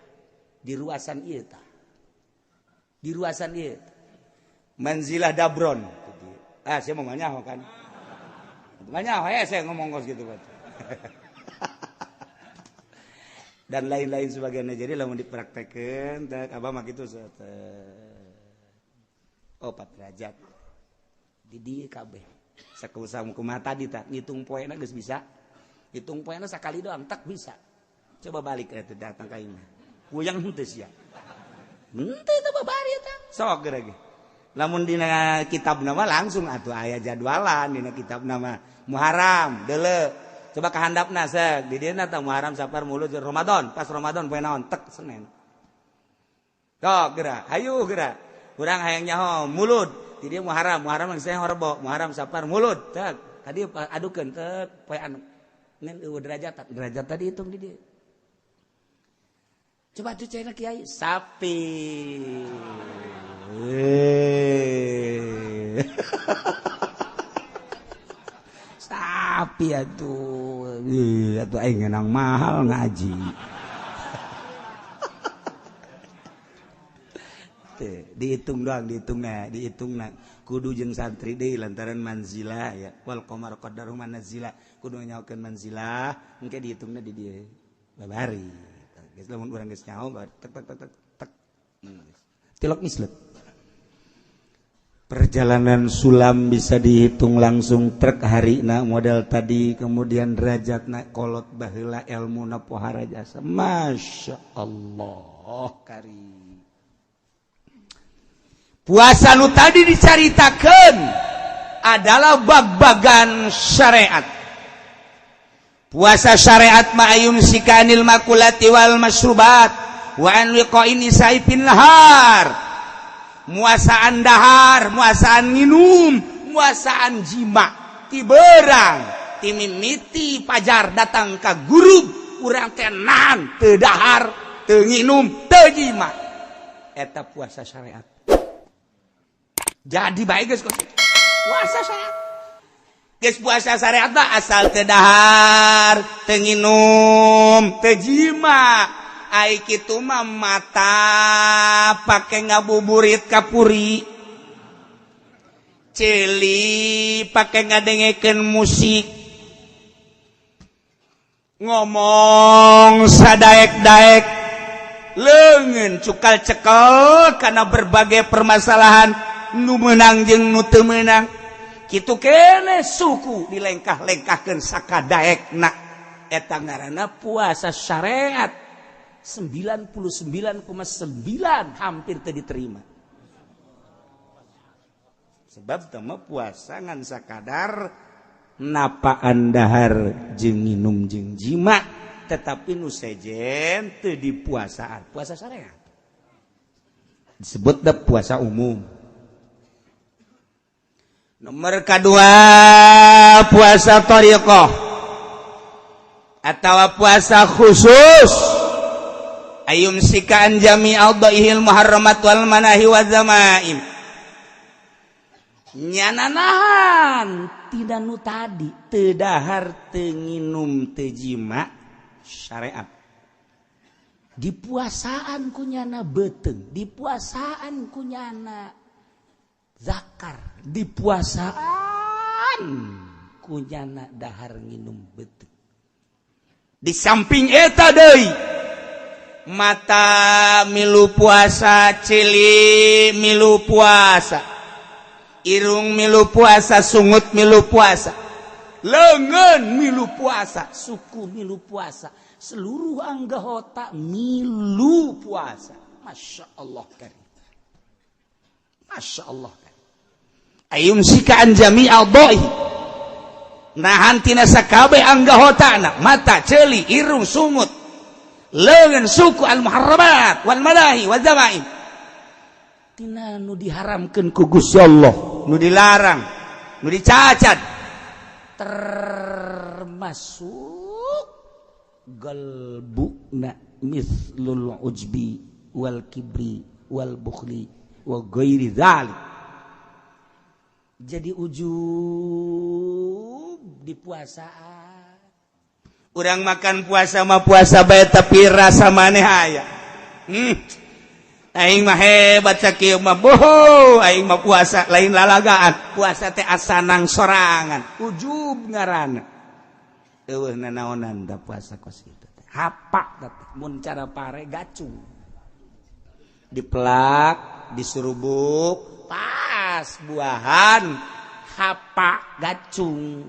di ruasan ieu tah di ruasan ieu manzilah dabron ah sia mau nyaho kan nyaho ya saya ngomong kos gitu dan lain-lain sebagainya. Jadi lamun dipraktekeun teh abah mah kitu opat derajat di dieu kabeh sakumaha kumaha tadi tah ngitung poena geus bisa hitung poena sakali doang tak bisa coba balik eta datang ka imah puyang henteu sia henteu teh babari eta sok geura ge lamun dina kitab nama langsung atuh aya jadwalan dina kitab nama Muharram deuleu coba kehandapna sek di dieu tah Muharram Safar Mulud Ramadan pas Ramadan poe naon tek Senin tok geura hayu geura urang hayang nyaho Mulud di dieu Muharram Muharram geus Rebo Muharram Safar Mulud tek tadi adukeun tek poe anu ngan eueuh derajat derajat tadi hitung di dieu coba tuh cenah kiai sapi sapi atuh atuh aing ngenang mahal ngaji. Dihitung doang, dihitungna, dihitungna. Kudu jeung santri deui lantaran manzilah ya. Wal qamar qaddaru manazila. Kudu nyahokeun manzilah, engke dihitungna di dieu. Babari. Geus lamun urang geus nyaho tek tek tek tek. Tilok mislet. Perjalanan sulam bisa dihitung langsung truk harina model tadi, kemudian derajatna kolot baheula elmuna pohara jasa. Masya Allah kari. Puasa nu tadi dicaritakeun adalah bag-bagan syariat. Puasa syariat ma'ayum sikanil makulati wal masrubat. Wa an wiqa'in nisa'i fin nahar, muasaan dahar, muasaan nginum, muasaan jima ti berang, ti mimiti pajar datang ka gurub, urang teh nahan, teu dahar, teu nginum, teu jima. Eta puasa syariat. Jadi baik geus puasa syariat. Geus puasa syariat mah asal teu dahar, teu nginum, teu jima. Ai kitu mah mata pake ngabuburit kapuri, ceuli pake ngadengekeun musik, ngomong sadaek-daek, leungeun cukal cekel karena berbagai permasalahan nu meunang jeung nu teu meunang. Kitu kene suku dilengkah-lengkahkeun sakadaekna. Eta ngaranna puasa syariat 99,9 hampir teu diterima, sebab teu mah puasa ngan sakadar napaan dahar jeung minum jeung jima, tetapi nu sejen teu dipuasaan. Puasa syariat disebut da puasa umum. Nomor kedua, puasa thariqah atau puasa khusus, ayyumsika an jami' a'dha'ihil muharramat wal manahi wa zamaim. Nyana nahan tina nu tadi, teu dahar, teu nginum, teu jima syariat, dipuasaan ku nyana beuteung, dipuasaan ku nyana zakar, dipuasaan ku nyana dahar nginum beuteung. Di samping eta deui, mata milu puasa, ceuli milu puasa, irung milu puasa, sungut milu puasa, leungeun milu puasa, suku milu puasa, seluruh anggota milu puasa. Masya Allah karim, Masya Allah karim. Ayyumsika an jami' a'dha'i, nahan tina sakabeh anggotana, mata, ceuli, irung, sungut, leungeun, suku, al muharramat wal manahi wal zamaim, tina nu diharamkeun ku Gusti Allah, nu dilarang, nu dicacat, termasuk galbuna mislul ujbi wal kibri wal bukhli wa ghairi dzalik. Jadi ujub di puasaan. Urang makan puasa mah puasa bae, tapi rasa maneh aya. Aing mah hebat sakieu mah, boho, aing mah puasa lain lalagaan, puasa teh asanang sorangan. Ujub ngaranna. Eueuh nanaonan da puasa kos kitu teh. Hapak teh mun cara pare gacung. Dipelak, disurubuk, pas buahan hapak gacung.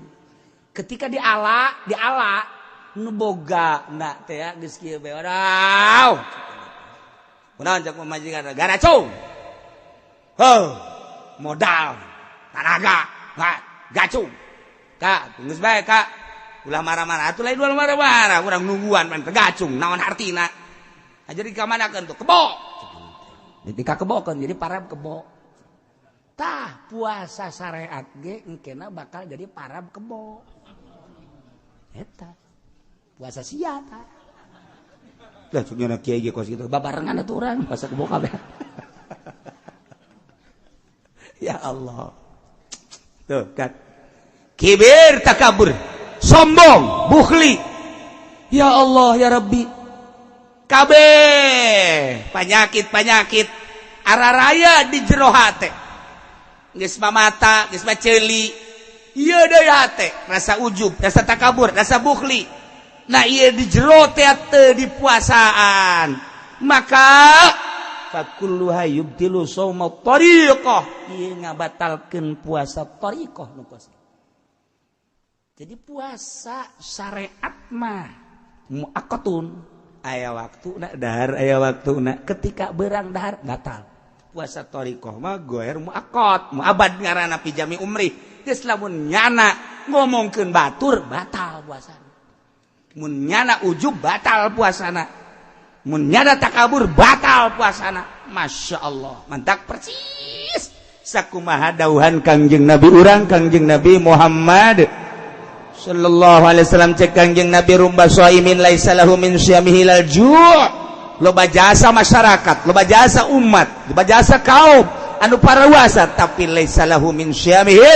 Ketika diala, diala nu boga na teh geus kieu bae. Waduh. Kunaon cak pamajikan garacung. Heuh, modal, tanaga, gacung. Kak, geus bae kak. Ulah marah-marah, atuh lain ulah marah-marah, urang nungguan pan gacung, naon hartina. Jadi ka manakeun tuh? Kebo. Jadi ka kebokeun, jadi parab kebo. Tah puasa syariat ge engkena bakal jadi parab kebo. Eta. Puasa sia tah. Lah cuk nyana kiai ge kos kitu, babarengan atuh urang puasa kebo kabeh. Ya Allah. Tuh kan. Kibir, takabur, sombong, bukhli. Ya Allah ya Rabbi. Kabeh penyakit-penyakit araraya di jero hate. Geus mah mata, geus mah ceuli. Ieu deui hate, rasa ujub, rasa takabur, rasa bukhli. Nah, ieu di jero teh teu dipuasaan. Maka fakulluha yubtilu shauma tariqah. Ieu ngabatalkeun puasa tariqah nu kos. Jadi puasa syariat mah muaqqatun. Aya waktu nak dahar, aya waktu nak ketika berang dahar batal. Puasa thariqah mah goer muaqqat, muabad ngaranna fi jami umri. Geus lamun nyana ngomongkeun batur batal puasana. Mun nyana ujub batal puasana. Mun nyana takabur, batal puasana. Masya Allah, mantap persis sakumaha dauhan Kangjeng Nabi urang, Kangjeng Nabi Muhammad sallallahu alaihi wasallam. Cek Kangjeng Nabi, "Rubba shaimin laisa lahu min shiyamihi illal ju'." Loba jasa masyarakat, loba jasa umat, loba jasa kaum anu parawasa, tapi laisa lahu min shiyamihi,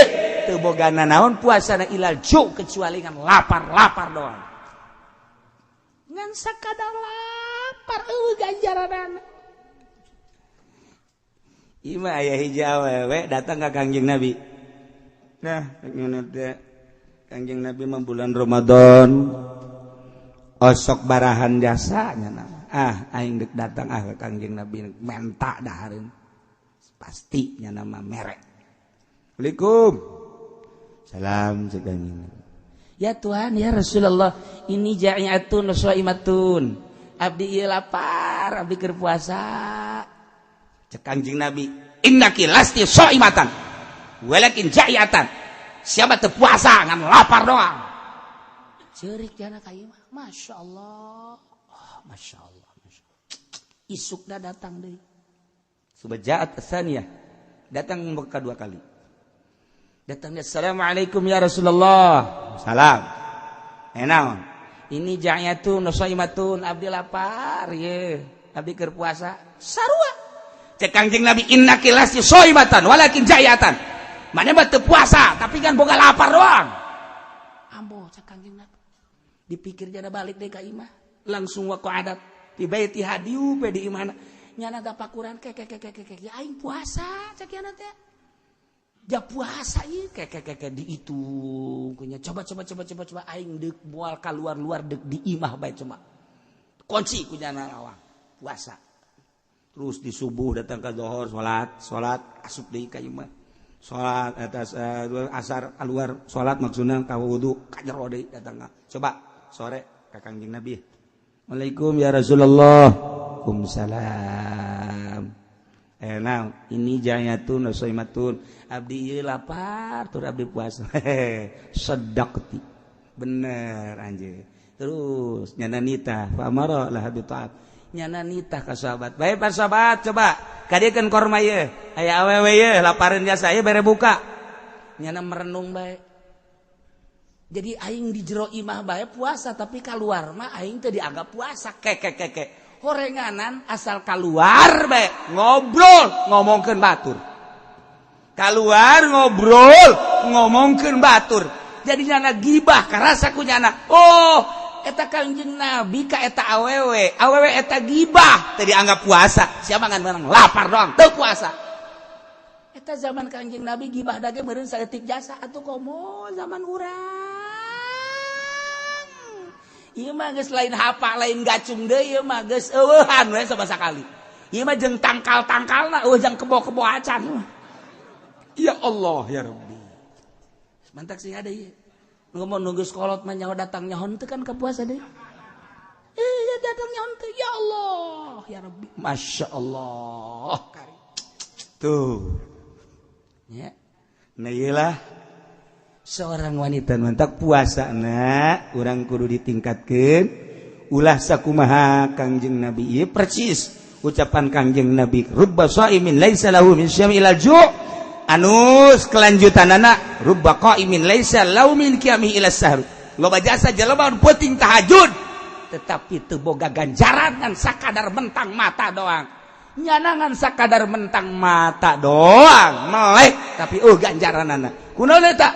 teu boga naon puasana, illal ju', kecuali ngan lapar-lapar doang, ngan sakadar lapar, euweuh ganjaranana. Ieu mah aya hiji awewe datang ka Kangjeng Nabi. Nah, ngene teh, Kangjeng Nabi mah bulan Ramadan osok barahan jasanya. Ah, aing dek datang ah ke Kangjeng Nabi menta dahareun. Pasti nya nama merek. Assalamualaikum. Salam, cek Kangjeng Nabi. Ya Tuhan, ya Rasulullah, ini ja'iatun shaimatun. Abdi ieu lapar, abdi keur puasa. Cek Kangjeng Nabi, "Innaki lasti shaimatan walakin ja'iatan." Siapa teu puasa, ngan lapar doang. Ceurik jana ka ieu mah. Masya Allah. Oh, Masya Allah. Masya Allah. Isukna datang deui. Subajaat tsaniyah. Datang kedua kali. Datangnya, "Assalamualaikum ya Rasulullah." Salam. Eh, naon? Ini ja'yatun shaimatun, abdi lapar ye. Abdi keur puasa. Sarua. Cek Kangjeng Nabi, "Innaki lasti shaimatan walakin ja'yatan." Mana mah teu puasa, tapi kan boga lapar doang. Ambo, cek Kangjeng Nabi. Dipikir jana balik deh ka imah. Langsung wa adat di baitiha, diuk we di imahna. Nyana tapakuran, ke ke ke ke ke, ya aing puasa, cek yana teh. Ja puasa ieu, ke ke ke ke, dihitung kunya. Coba coba coba coba coba, aing deuk moal keluar luar, deuk di imah bae, coba. Kunci ku nyana lawang. Puasa. Terus di subuh datang ke zuhur, salat, salat, asup deui ka imah. Salat atas asar keluar salat, maksudna ka wudu, ka jero deui datang. Coba sore ka Kangjeng Nabi. "Assalamualaikum ya Rasulullah." "Waalaikumsalam." Eh, nah, ini jayatun shaimatun. Abdi ieu lapar tur abdi puasa. "Sadaqti." Bener anjir. Terus nyana nitah, fa amara laha bi ta'at. Nyana nitah ka sahabat. Baik, Pak sahabat, coba kadiekeun korma ieu. Aya awewe ieu lapareun jasa ieu, bere buka. Nyana merenung bae. Jadi aing di jero imah bae puasa, tapi keluar mah aing teu dianggap puasa. Ke ke ke ke. Horenganan asal keluar bae ngobrol ngomongkeun batur. Keluar ngobrol ngomongkeun batur. Jadi nyana gibah karasa ku nyana. Oh, eta Kangjeng Nabi ka eta awewe. Awewe eta gibah teu dianggap puasa. Siapa ngan menang lapar doang teu puasa. Eta zaman Kangjeng Nabi gibah dage meureun saeutik jasa, atuh komo zaman urang. Ieu mah geus lain hapa, lain gacung deui, ieu mah geus eueuhan we sama sakali. Ieu mah jeung tangkal-tangkalna eueuh, jeung kebo-kebo acan. Ya Allah ya Rabbi. Mantak sih ada ieu. Ngomong nunggu sekolot mah nyaho datang nyaho teu kan ka puasa deui. Eh, ya datang nyaho teu, ya Allah ya Rabbi. Masya Allah. Tuh. Ya. Nah, iyalah seorang wanita mantak puasa na urang kudu ditingkatkan, ulah sakumaha Kangjeng Nabi ieu. Persis ucapan Kangjeng Nabi, "Rubba shaimin laisa lahu min syiyami illa ju'." Anus kelanjutanana, "Rubba qaimin laisa lahu min qiyamihi illa sahar." Loba jasa jelema penting tahajud, tetapi teu boga ganjaran, ngan sakadar mentang mata doang. Nyanangan sakadar mentang mata doang melek, tapi oh ganjaranana kunaon eta?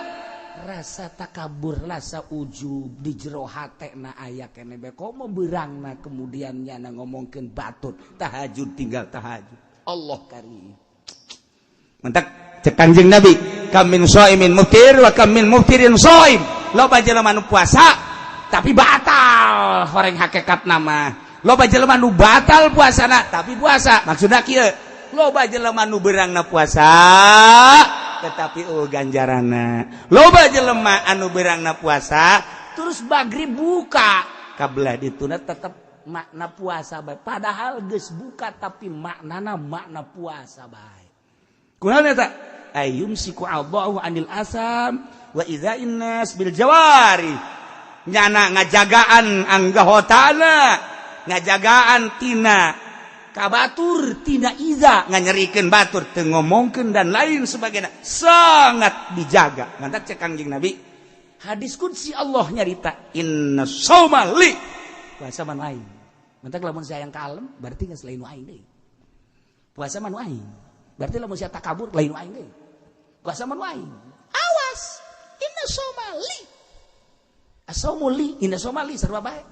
Rasa takabur, rasa ujub di jero hatena aya kene bae, komo beurangna kemudian nyana ngomongkeun batur tahajud, tinggal tahajud. Allah karim. Mantak cek Kanjeng Nabi, "Kam min shaimin muftir wa kam min muftirin shaim." Loba jelema nu puasa tapi batal horeng hakikat nama, loba jelema nu batal puasana tapi puasa. Maksudna kieu, loba jelema nu beurangna puasa tetapi oh ganjarana, loba jelema anu beurangna puasa terus magrib buka, kabelah dituna tetep makna puasa bae, padahal geus buka tapi maknana makna puasa bae. Kunaon eta? Ayumsiku Allahu anil asam wa idza'in nas bil jawari. Nyana ngajagaan anggahotana. Ngajagaan tina kabatur, tina iza, nganyerikeun batur, teu ngomongkeun dan lain sebagainya, sangat dijaga. Mantak cek Kangjeng Nabi, hadis qudsi, Allah nyarita, "Inna shauma li," puasa mah aing. Mantak lamun saya yang kalem berarti geus lain aing deui. Puasa mah aing. Berarti lamun sia takabur, lain aing deui. Puasa mah aing. Awas, inna shauma li, asaumu li, inna shauma li, sarua bae.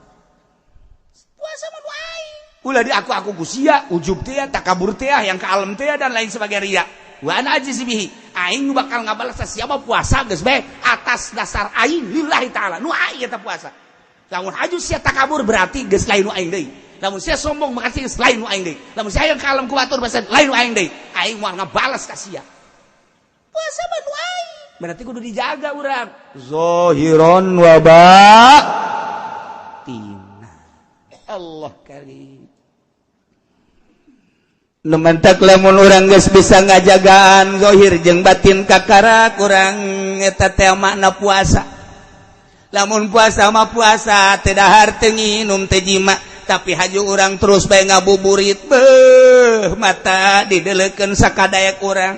Puasa mah aing. Ulah di aku ku sia, ujub teh, takabur teh, yang kalem teh, dan lain sebagai ria. Wa ana ajzi bihi, aing bakal ngabalas siapa. Puasa geus bae atas dasar aing, lillahi taala, nu aing eta puasa. Lamun aju sia takabur, berarti geus lain nu aing deui. Lamun sia sombong, makasih, geus lain nu aing deui. Lamun sia yang kalem ku batur, bahasa lain nu aing deui. Aing moal ngabalas ka sia. Puasa mah nu aing, berarti kudu dijaga urang zahiron wa batina. Allah karim. Nu mantak lamun urang geus bisa ngajagaan zahir jeung batin, kakara kurang eta teh makna puasa. Lamun puasa mah puasa teu dahar, teu nginum, teu jima, tapi haju urang terus bae ngabuburit, beuh, mata didelekeun sakadaek urang.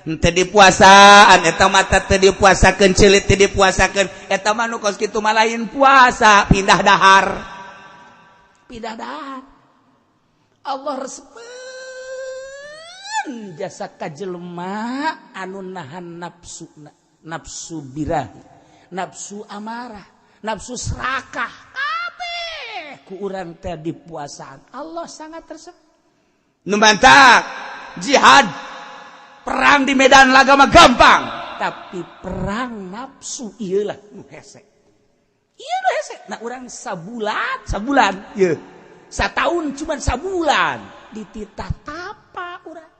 Henteu dipuasaan eta mata, teu dipuasakeun celit, teu dipuasakeun. Eta mah nu kos kitu mah lain puasa, pindah dahar, pindah dahar. Allah resepeun jasa ka jelema anu nahan nafsu, nafsu birahi, nafsu amarah, nafsu serakah, kabeh ku urang teh dipuasaan. Allah sangat resep. Nu mantak jihad, perang di medan laga mah gampang, tapi perang nafsu iyalah nu hese, iya nu hese. Nah, urang sabulan, sabulan ieu, satahun cuman sabulan dititah tapa urang.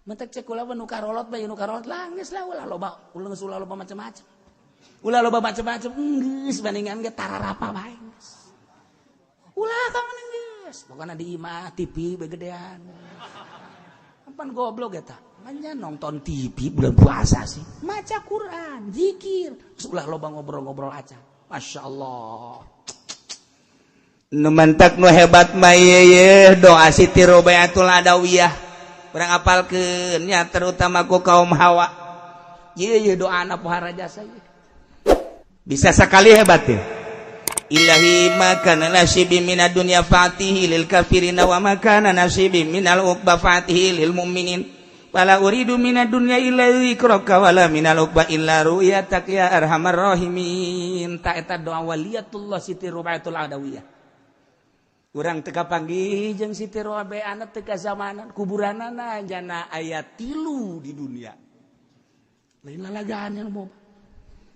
Mentek cek kula, nu karolot bae, nu karolot lah geus lah, ulah loba, ulah geus, ulah loba macam-macam, ulah loba macam-macam, geus bandingan ge tararapa bae geus. Ulah ka mana geus, pokona di imah TV begedean. Pan goblok eta. Manya nonton TV bulan puasa sih. Maca Quran, zikir, terus ulah loba ngobrol-ngobrol aja. Masya Allah. Nu mantak nu hebat mah ye doa Siti Robiatul Adawiyah. Urang apalkeun nya, terutama ku kaum hawa. Ye ye doa pohara jasa ye. Bisa sekali hebat ya. Ilahi ma kana nasibi minad dunya fa'tihi lil kafirina wa ma kana nasibi minal uqba fa'tihi lil mu'minin. Wala uridu minad dunya illa dzikraka wala minal uqba illa ru'yatak ya arhamar rahimin. Ta eta doa waliyatullah Siti Rubiatul Adawiyah. Urang teu kapanggih jeung Siti Rubiah, teu zamanan. Kuburanana jana aya 3 di dunia. Lain lalagaan yang mau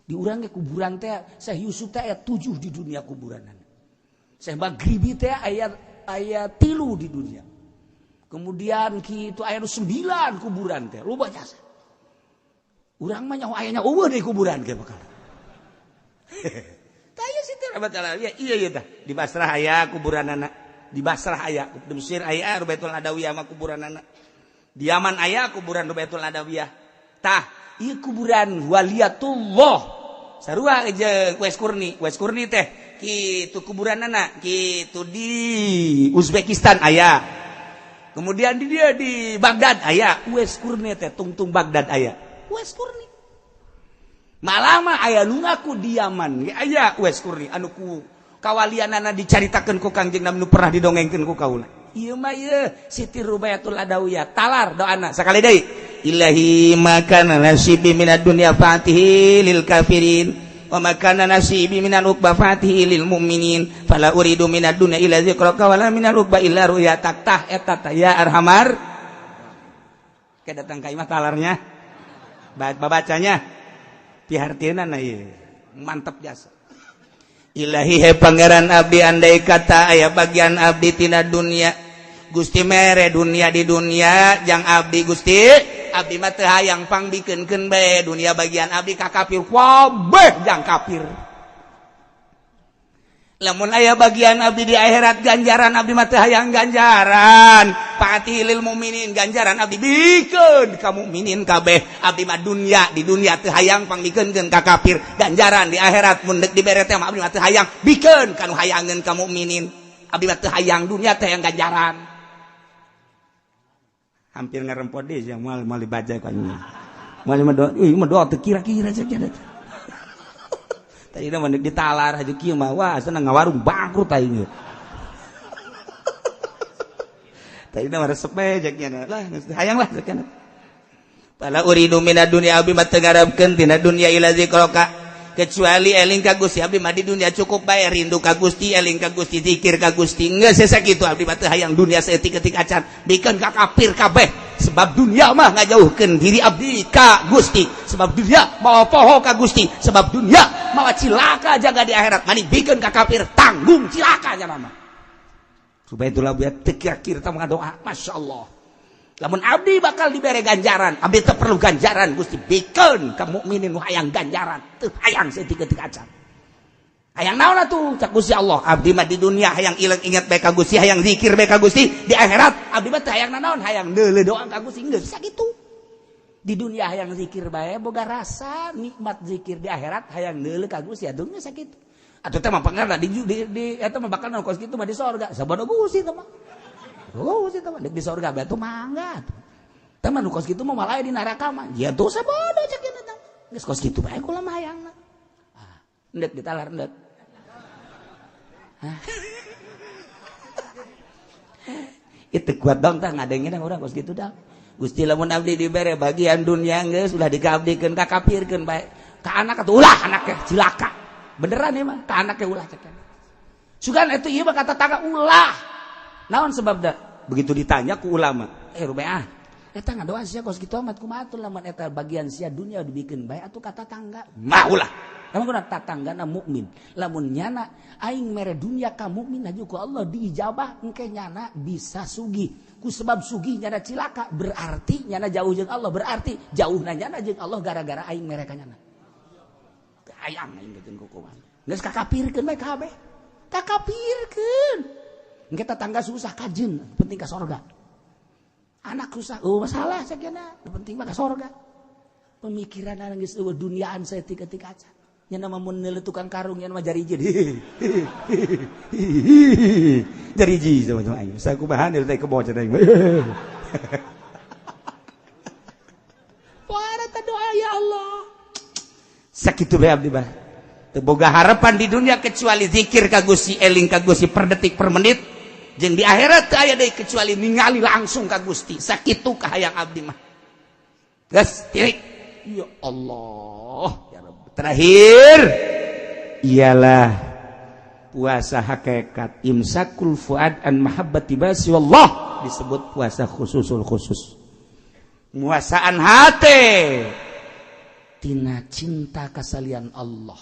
di urang ge kuburan teh Syekh Yusuf teh aya 7 di dunia kuburanana. Syekh Maghribi teh aya aya 3 di dunia. Kemudian kitu aya nu 9 kuburan teh, loba jasa. Urang mah nyaho ayanya eueuh di kuburan ge bakal. Tah ieu Siti Rubiatul Adawiyah, iya iya tah. Di Basrah aya kuburanana. Di Basrah aya, di Mesir aya Rubiatul Adawiyah mah kuburanana. Di Yaman aya kuburan Rubiatul Adawiyah. Tah, ieu kuburan waliyatullah. Sarua jeung Uwais Qurni. Uwais Qurni teh kitu kuburanana, kitu di Uzbekistan aya. Kemudian di dia di Baghdad aya Uwais Qurni teh, tungtung Baghdad aya. Uwais Qurni. Malah mah aya nu ngaku di Yaman ge aya Uwais Qurni anu ku kawalianana dicaritakeun ku Kangjeng Nabi, nu pernah didongengkeun ku kaula. Ieu mah ieu Siti Rubayatul Adawiyah, talar doana sakali deui. Ilahi ma kana nasibi minad dunya fa'tihi lil kafirin wa ma kana nasibi minal uqba fa'tihi lil mu'minin fala uridu minad dunya illa dzikraka wala minal uqba illa ru'yatak. Tah eta tah ya arhamar. Ke datang ka imah talarnya babacanya pihartieuna ieu mantep jasa. Ilahi, he Pangeran abdi, andai kata aya bagian abdi tina dunia, Gusti mere dunia di dunia jang abdi, Gusti. Abdi mah teu hayang, pangbikeunkeun bae dunia bagian abdi ka kafir, kabeh jang kafir. Lamun aya bagian abdi di akhirat ganjaran, abdi mah teu hayang ganjaran, fa'tihi lil mukminin, ganjaran abdi bikeun ka mukminin kabeh. Abdi mah dunia di dunia teu hayang, pangbikeunkeun ka kafir. Ganjaran di akhirat mun deuk dibere teh mah abdi mah teu hayang, bikeun ka nu hayangeun ka mukminin. Abdi mah teu hayang dunia teh yang ganjaran. Hampir ngarempot deh yang moal moal dibaca ku anjing. Moal mah doa, euy mah doa teu kira-kira cek cenah. Tadi mah ditalar haju kieu mah wah senang ngawarung bangkrut aing. Tadi mah resep bae cek nya lah hayang lah cek nya. Fala uridu minad dunya abdi mah teu ngarepkeun tina dunya ila zikraka kecuali eling ka Gusti. Abdi mah di dunia cukup bae rindu ka Gusti, eling ka Gusti, zikir ka Gusti. Geus sakitu abdi mah teu hayang dunia saeutik-eutik acan, bikeun ka kafir kabeh. Sebab dunia mah ngajauhkeun diri abdi ka Gusti, sebab dunia mawa poho ka Gusti, sebab dunia mawa cilaka jaga di akhirat. Mani bikeun ka kafir tanggung cilaka nya mah. Supaya itulah biar teu kira-kira teh doa, Masya Allah. Lamun abdi bakal dibere ganjaran, abdi teu perlu ganjaran Gusti, bikeun ka mukminin nu hayang ganjaran, teu hayang saeutik-eutik acan. Hayang naon atuh cak Gusti Allah, abdi mah di dunia hayang ilang ingat bae ka Gusti, hayang zikir bae ka Gusti, di akhirat abdi mah teu hayang nanaon, hayang neuleuh doa ka Gusti, geus sakitu. Di dunia hayang zikir bae boga rasa nikmat zikir, di akhirat hayang neuleuh ka Gusti atuh geus sakitu. Atuh teh mah pangarna di eta mah bakal kos kitu mah di sorga, sabodo Gusti teh mah. Oh, sih teman, di sorga batu mangga. Teman nu kos kitu mah malah di neraka mah. Ya dosa bodoh cek ieu teh. Geus kos kitu bae kula mah hayangna. Ah, endek ditalar endek. Hah. Itu kuat dong tah ngadengin urang kos kitu dah. Gusti lamun abdi dibere bagian dunia geus ulah dikaabdikeun ka kafirkeun bae. Ka anak atuh ulah anaknya cilaka. Beneran ieu mah ka anaknya ulah cek. Sugan atuh ieu mah kata tangga ulah. Naon sebabna? Begitu ditanya ku ulama, rubeah, eta ngadoa sia kos kitu amat kumaha atuh lamun eta bagian sia dunia dibikeun bae atuh kata tangga. Mah ulah. Lamun kuna tatanggana mukmin, lamun nyana aing mere dunia ka mukmin aju ku Allah diijabah engke nyana bisa sugih. Ku sebab sugih nyana cilaka berarti nyana jauh jeung Allah, berarti jauhna nyana jeung Allah gara-gara aing mere ka nyana. Hayang aing beuteun ku kumaha. Geus kakapirkeun bae kabeh. Kakapirkeun. Engke tetangga susah kajen, penting ka sorga. Anak susah, oh masalah sakiana, penting mah ka sorga. Pemikiran geus eueuh duniaan saeutik-eutik acan. Nya mah mun neuleuh tukang karung nya mah jariji. Jariji sama aing. Sakumaha deui teh kebo cenah aing. Poara teh doa ya Allah. Sakitu bae abdi mah. Teu boga harapan di dunia kecuali zikir ka Gusti, eling ka Gusti per detik per menit. Jeung di akhirat teu aya deui kecuali ningali langsung ka Gusti. Sakitu kahayang abdi mah. Geus titik. Ya Allah, ya Rabb. Terakhir ialah puasa hakikat imsakul fuad an mahabbati basi wallah, disebut puasa khususul khusus. Muasaan hate tina cinta kasalian Allah.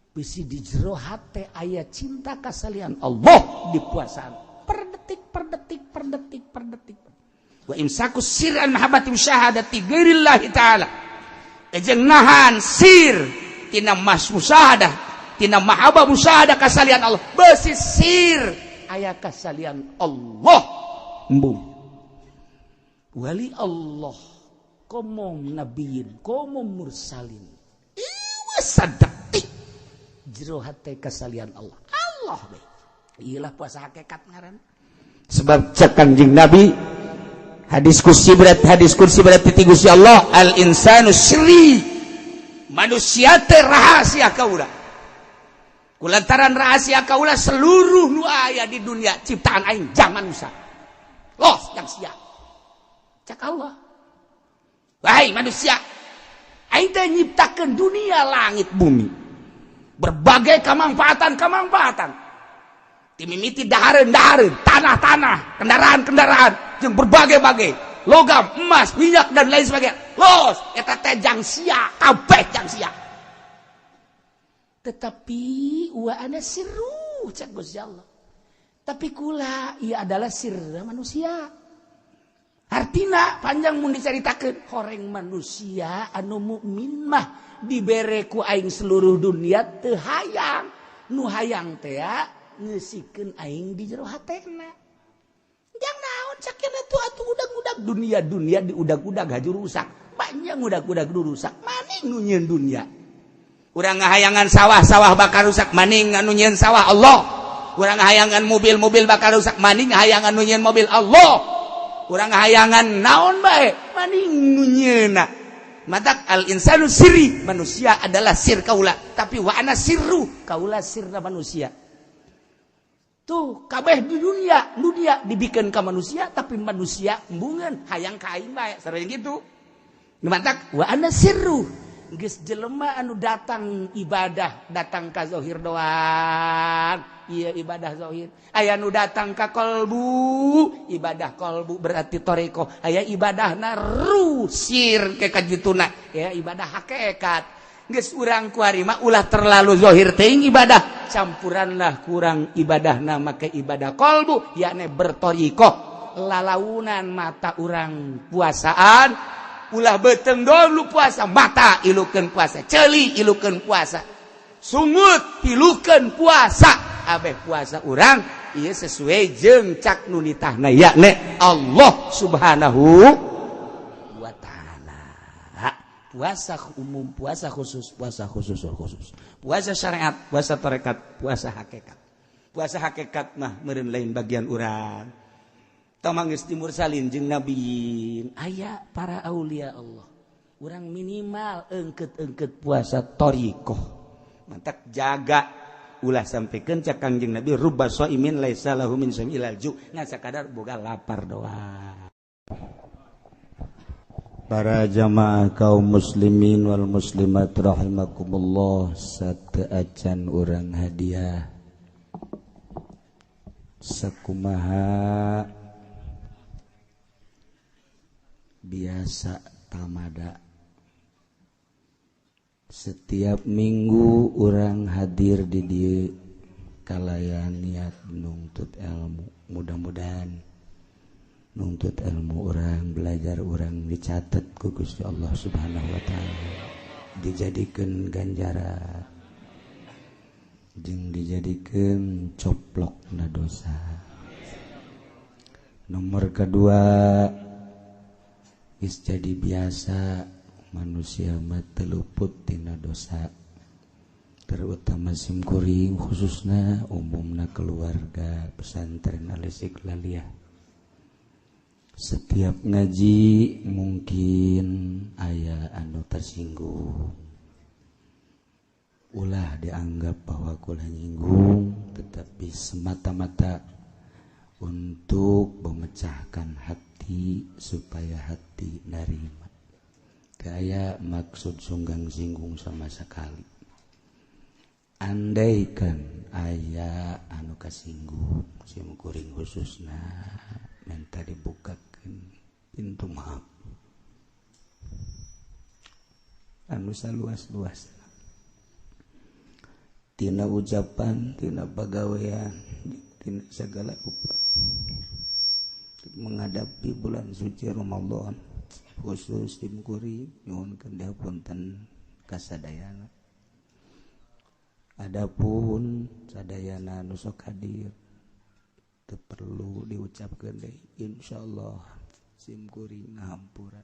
Bisi di jero hate aya cinta kasalian Allah di puasaan per detik per detik per detik per detik. Wa imsaku sir an mahabbati musyahadati ghairillahi ta'ala. Jeung nahan sir tina mas musyahadah, tina mahabbah musyahadah kasalian Allah. Besi sir aya kasalian Allah. Embung. Wali Allah komo nabiyin, komo mursalin. Iwa sadetik jero hate kasalian Allah. Allah bae. Iyalah puasa hakikat ngaran. Sebab cek Kanjeng Nabi hadis kursi berat, hadis kursi berat ti Gusti Allah, al insanu sri, manusia teh rahasia kaula. Kulantaran rahasia kaula seluruh nu aya di dunia ciptaan aing jang manusia. Los yang sia. Cak Allah. Wahai manusia, aing teh nyiptakeun dunia langit bumi. Berbagai kemanfaatan-kemanfaatan. Timimiti dahareun-dahareun, tanah-tanah, kendaraan-kendaraan, jeung berbagai-bagai logam, emas, minyak dan lain sebagainya. Los, eta teh jang sia, kabeh jang sia. Tetapi wa ana sirru cak Gusti Allah. Tapi kula ia adalah sirra manusia. Artina panjang mun dicaritakeun horeng manusia anu mukmin mah dibere ku aing seluruh dunia teu hayang. Nu hayang teh ngeusikeun aing di jero hatena. Jang naon cakena tuh atuh udag-udag dunia-dunia diudag-udag haju rusak. Banyak udag-udag rusak. Maning nu nyieun dunia. Urang ngahayangan sawah-sawah bakal rusak, maning anu nyieun sawah Allah. Urang hayangan mobil-mobil bakal rusak, maning hayangan nu nyieun mobil Allah. Urang hayangan naon bae, maning nu nyieunna. Matak al insanu sirri, manusia adalah sir kaula, tapi wa ana sirru, kaula sirna manusia. Tuh kabeh di dunia, dunia dibikin ke manusia, tapi manusia embungeun hayang ka aing bae, sering gitu. Matak wa ana sirru, geus jelema anu datang ibadah, datang ka zahir doang. Iya ibadah zahir. Aya nu datang ka kolbu, ibadah kolbu berarti toreko. Aya ibadahna ruh sir ke kajituna, ya ibadah hakikat. Geus urang kuari mah ulah terlalu zahir teuing ibadah, campuranlah kurang ibadahna make ibadah kolbu, yakni bertorikoh. Lalaunan mata urang puasaan, ulah beteng dulu puasa, mata ilukeun puasa, ceuli ilukeun puasa, sungut ilukeun puasa, abeh puasa urang ieu sesuai jeung cak nu nitahna yakni Allah Subhanahu wa taala. Puasa umum, puasa khusus, puasa khusus khusus, puasa syariat, puasa tarekat, puasa hakikat. Puasa hakikat mah meureun lain bagian urang. Tamang geus dimursalin jeung nabiin, aya para aulia Allah. Urang minimal engket-engket puasa thariqah. Mantak jaga ulah sampaikan cak Kangjeng Nabi rubba shaimin laisa lahu min shaimi illal ju', ngan sakadar boga lapar doang. Para jamaah kaum muslimin wal muslimat rahimakumullah, sateuacan urang hadiah sakumaha biasa tamada. Setiap minggu urang hadir di dieu kalayan niat nuntut ilmu. Mudah-mudahan nuntut ilmu orang, belajar orang dicatat ku Gusti Allah Subhanahu wa taala, dijadikeun ganjaran jeung dijadikeun coplokna dosa. Nomor kedua, geus jadi biasa manusia mah teu luput tina dosa, terutama sim kuring khususna umumna keluarga pesantren Al-Istiqlaliyah. Setiap ngaji mungkin aya anu tersinggung, ulah dianggap bahwa kula nyinggung, tetapi semata-mata untuk memecahkan hati supaya hati narima. Kayak maksud sunggang singgung sama sekali. Andaikan aya anu kasinggung sim kuring khususna minta dibukakan pintu maaf anu saluas-luas tina ucapan, tina pagawean, tina segala rupa menghadapi bulan suci Ramadan khusus sim kuring nyuhunkeun dihapunten kasadayana. Adapun sadayana nu sok hadir teu perlu diucapkeun deui, insyaallah sim kuring ngahampura.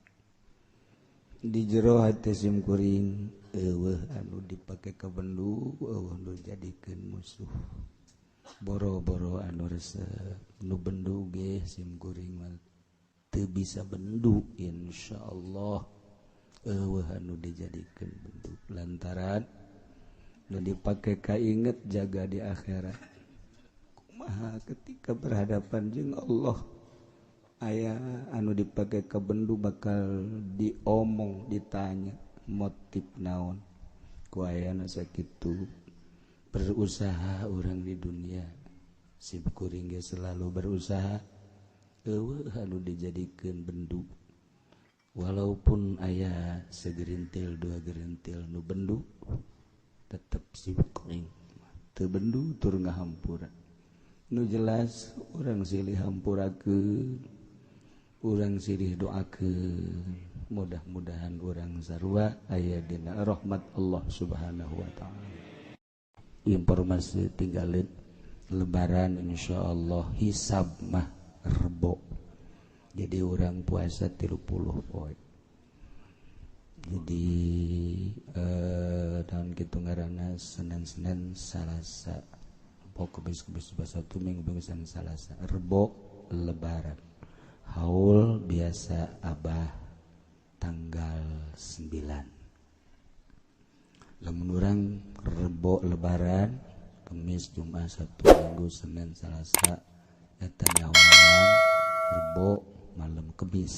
Di jero hate sim kuring eueuh anu dipake ka bendu, eueuh nu jadikeun musuh. Boro-boro anu resep nu bendu ge sim kuring mah teu bisa bendu, insyaallah eueuh anu dijadikeun bendu lantaran nu dipake kainget jaga di akhirat. Kumaha ketika berhadapan jeung Allah aya anu dipake ka bendu bakal diomong, ditanya motif naon ku ayana sakitu. Berusaha orang di dunia sim kuring ge selalu berusaha eueuh anu dijadikeun bendu, walaupun aya segerintil dua gerintil nu bendu tetep sim kuring teu bendu tur ngahampura. Nu jelas urang silih hampurakeun, urang silih doakeun, mudah-mudahan urang sarua aya dina rahmat Allah Subhanahu wa taala. Informasi tinggalin lebaran insyaallah hisab mah rebo. Jadi orang puasa 30 poe. Jadi tahun kitu ngaranna Senin-Senin Salasa Rebo, Kemis, Kemis, Jumat, Sabtu, Minggu, Minggu, Senin, Salasa, Rebo Lebaran. Haul biasa Abah tanggal 9. Lamun urang Rebo Lebaran, Kemis, Jumat, Sabtu, Minggu, Senin, Salasa, eta nyawalan Rebo malam Kemis.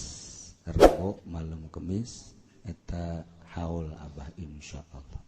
Rebo malam Kemis eta haul Abah, insyaallah.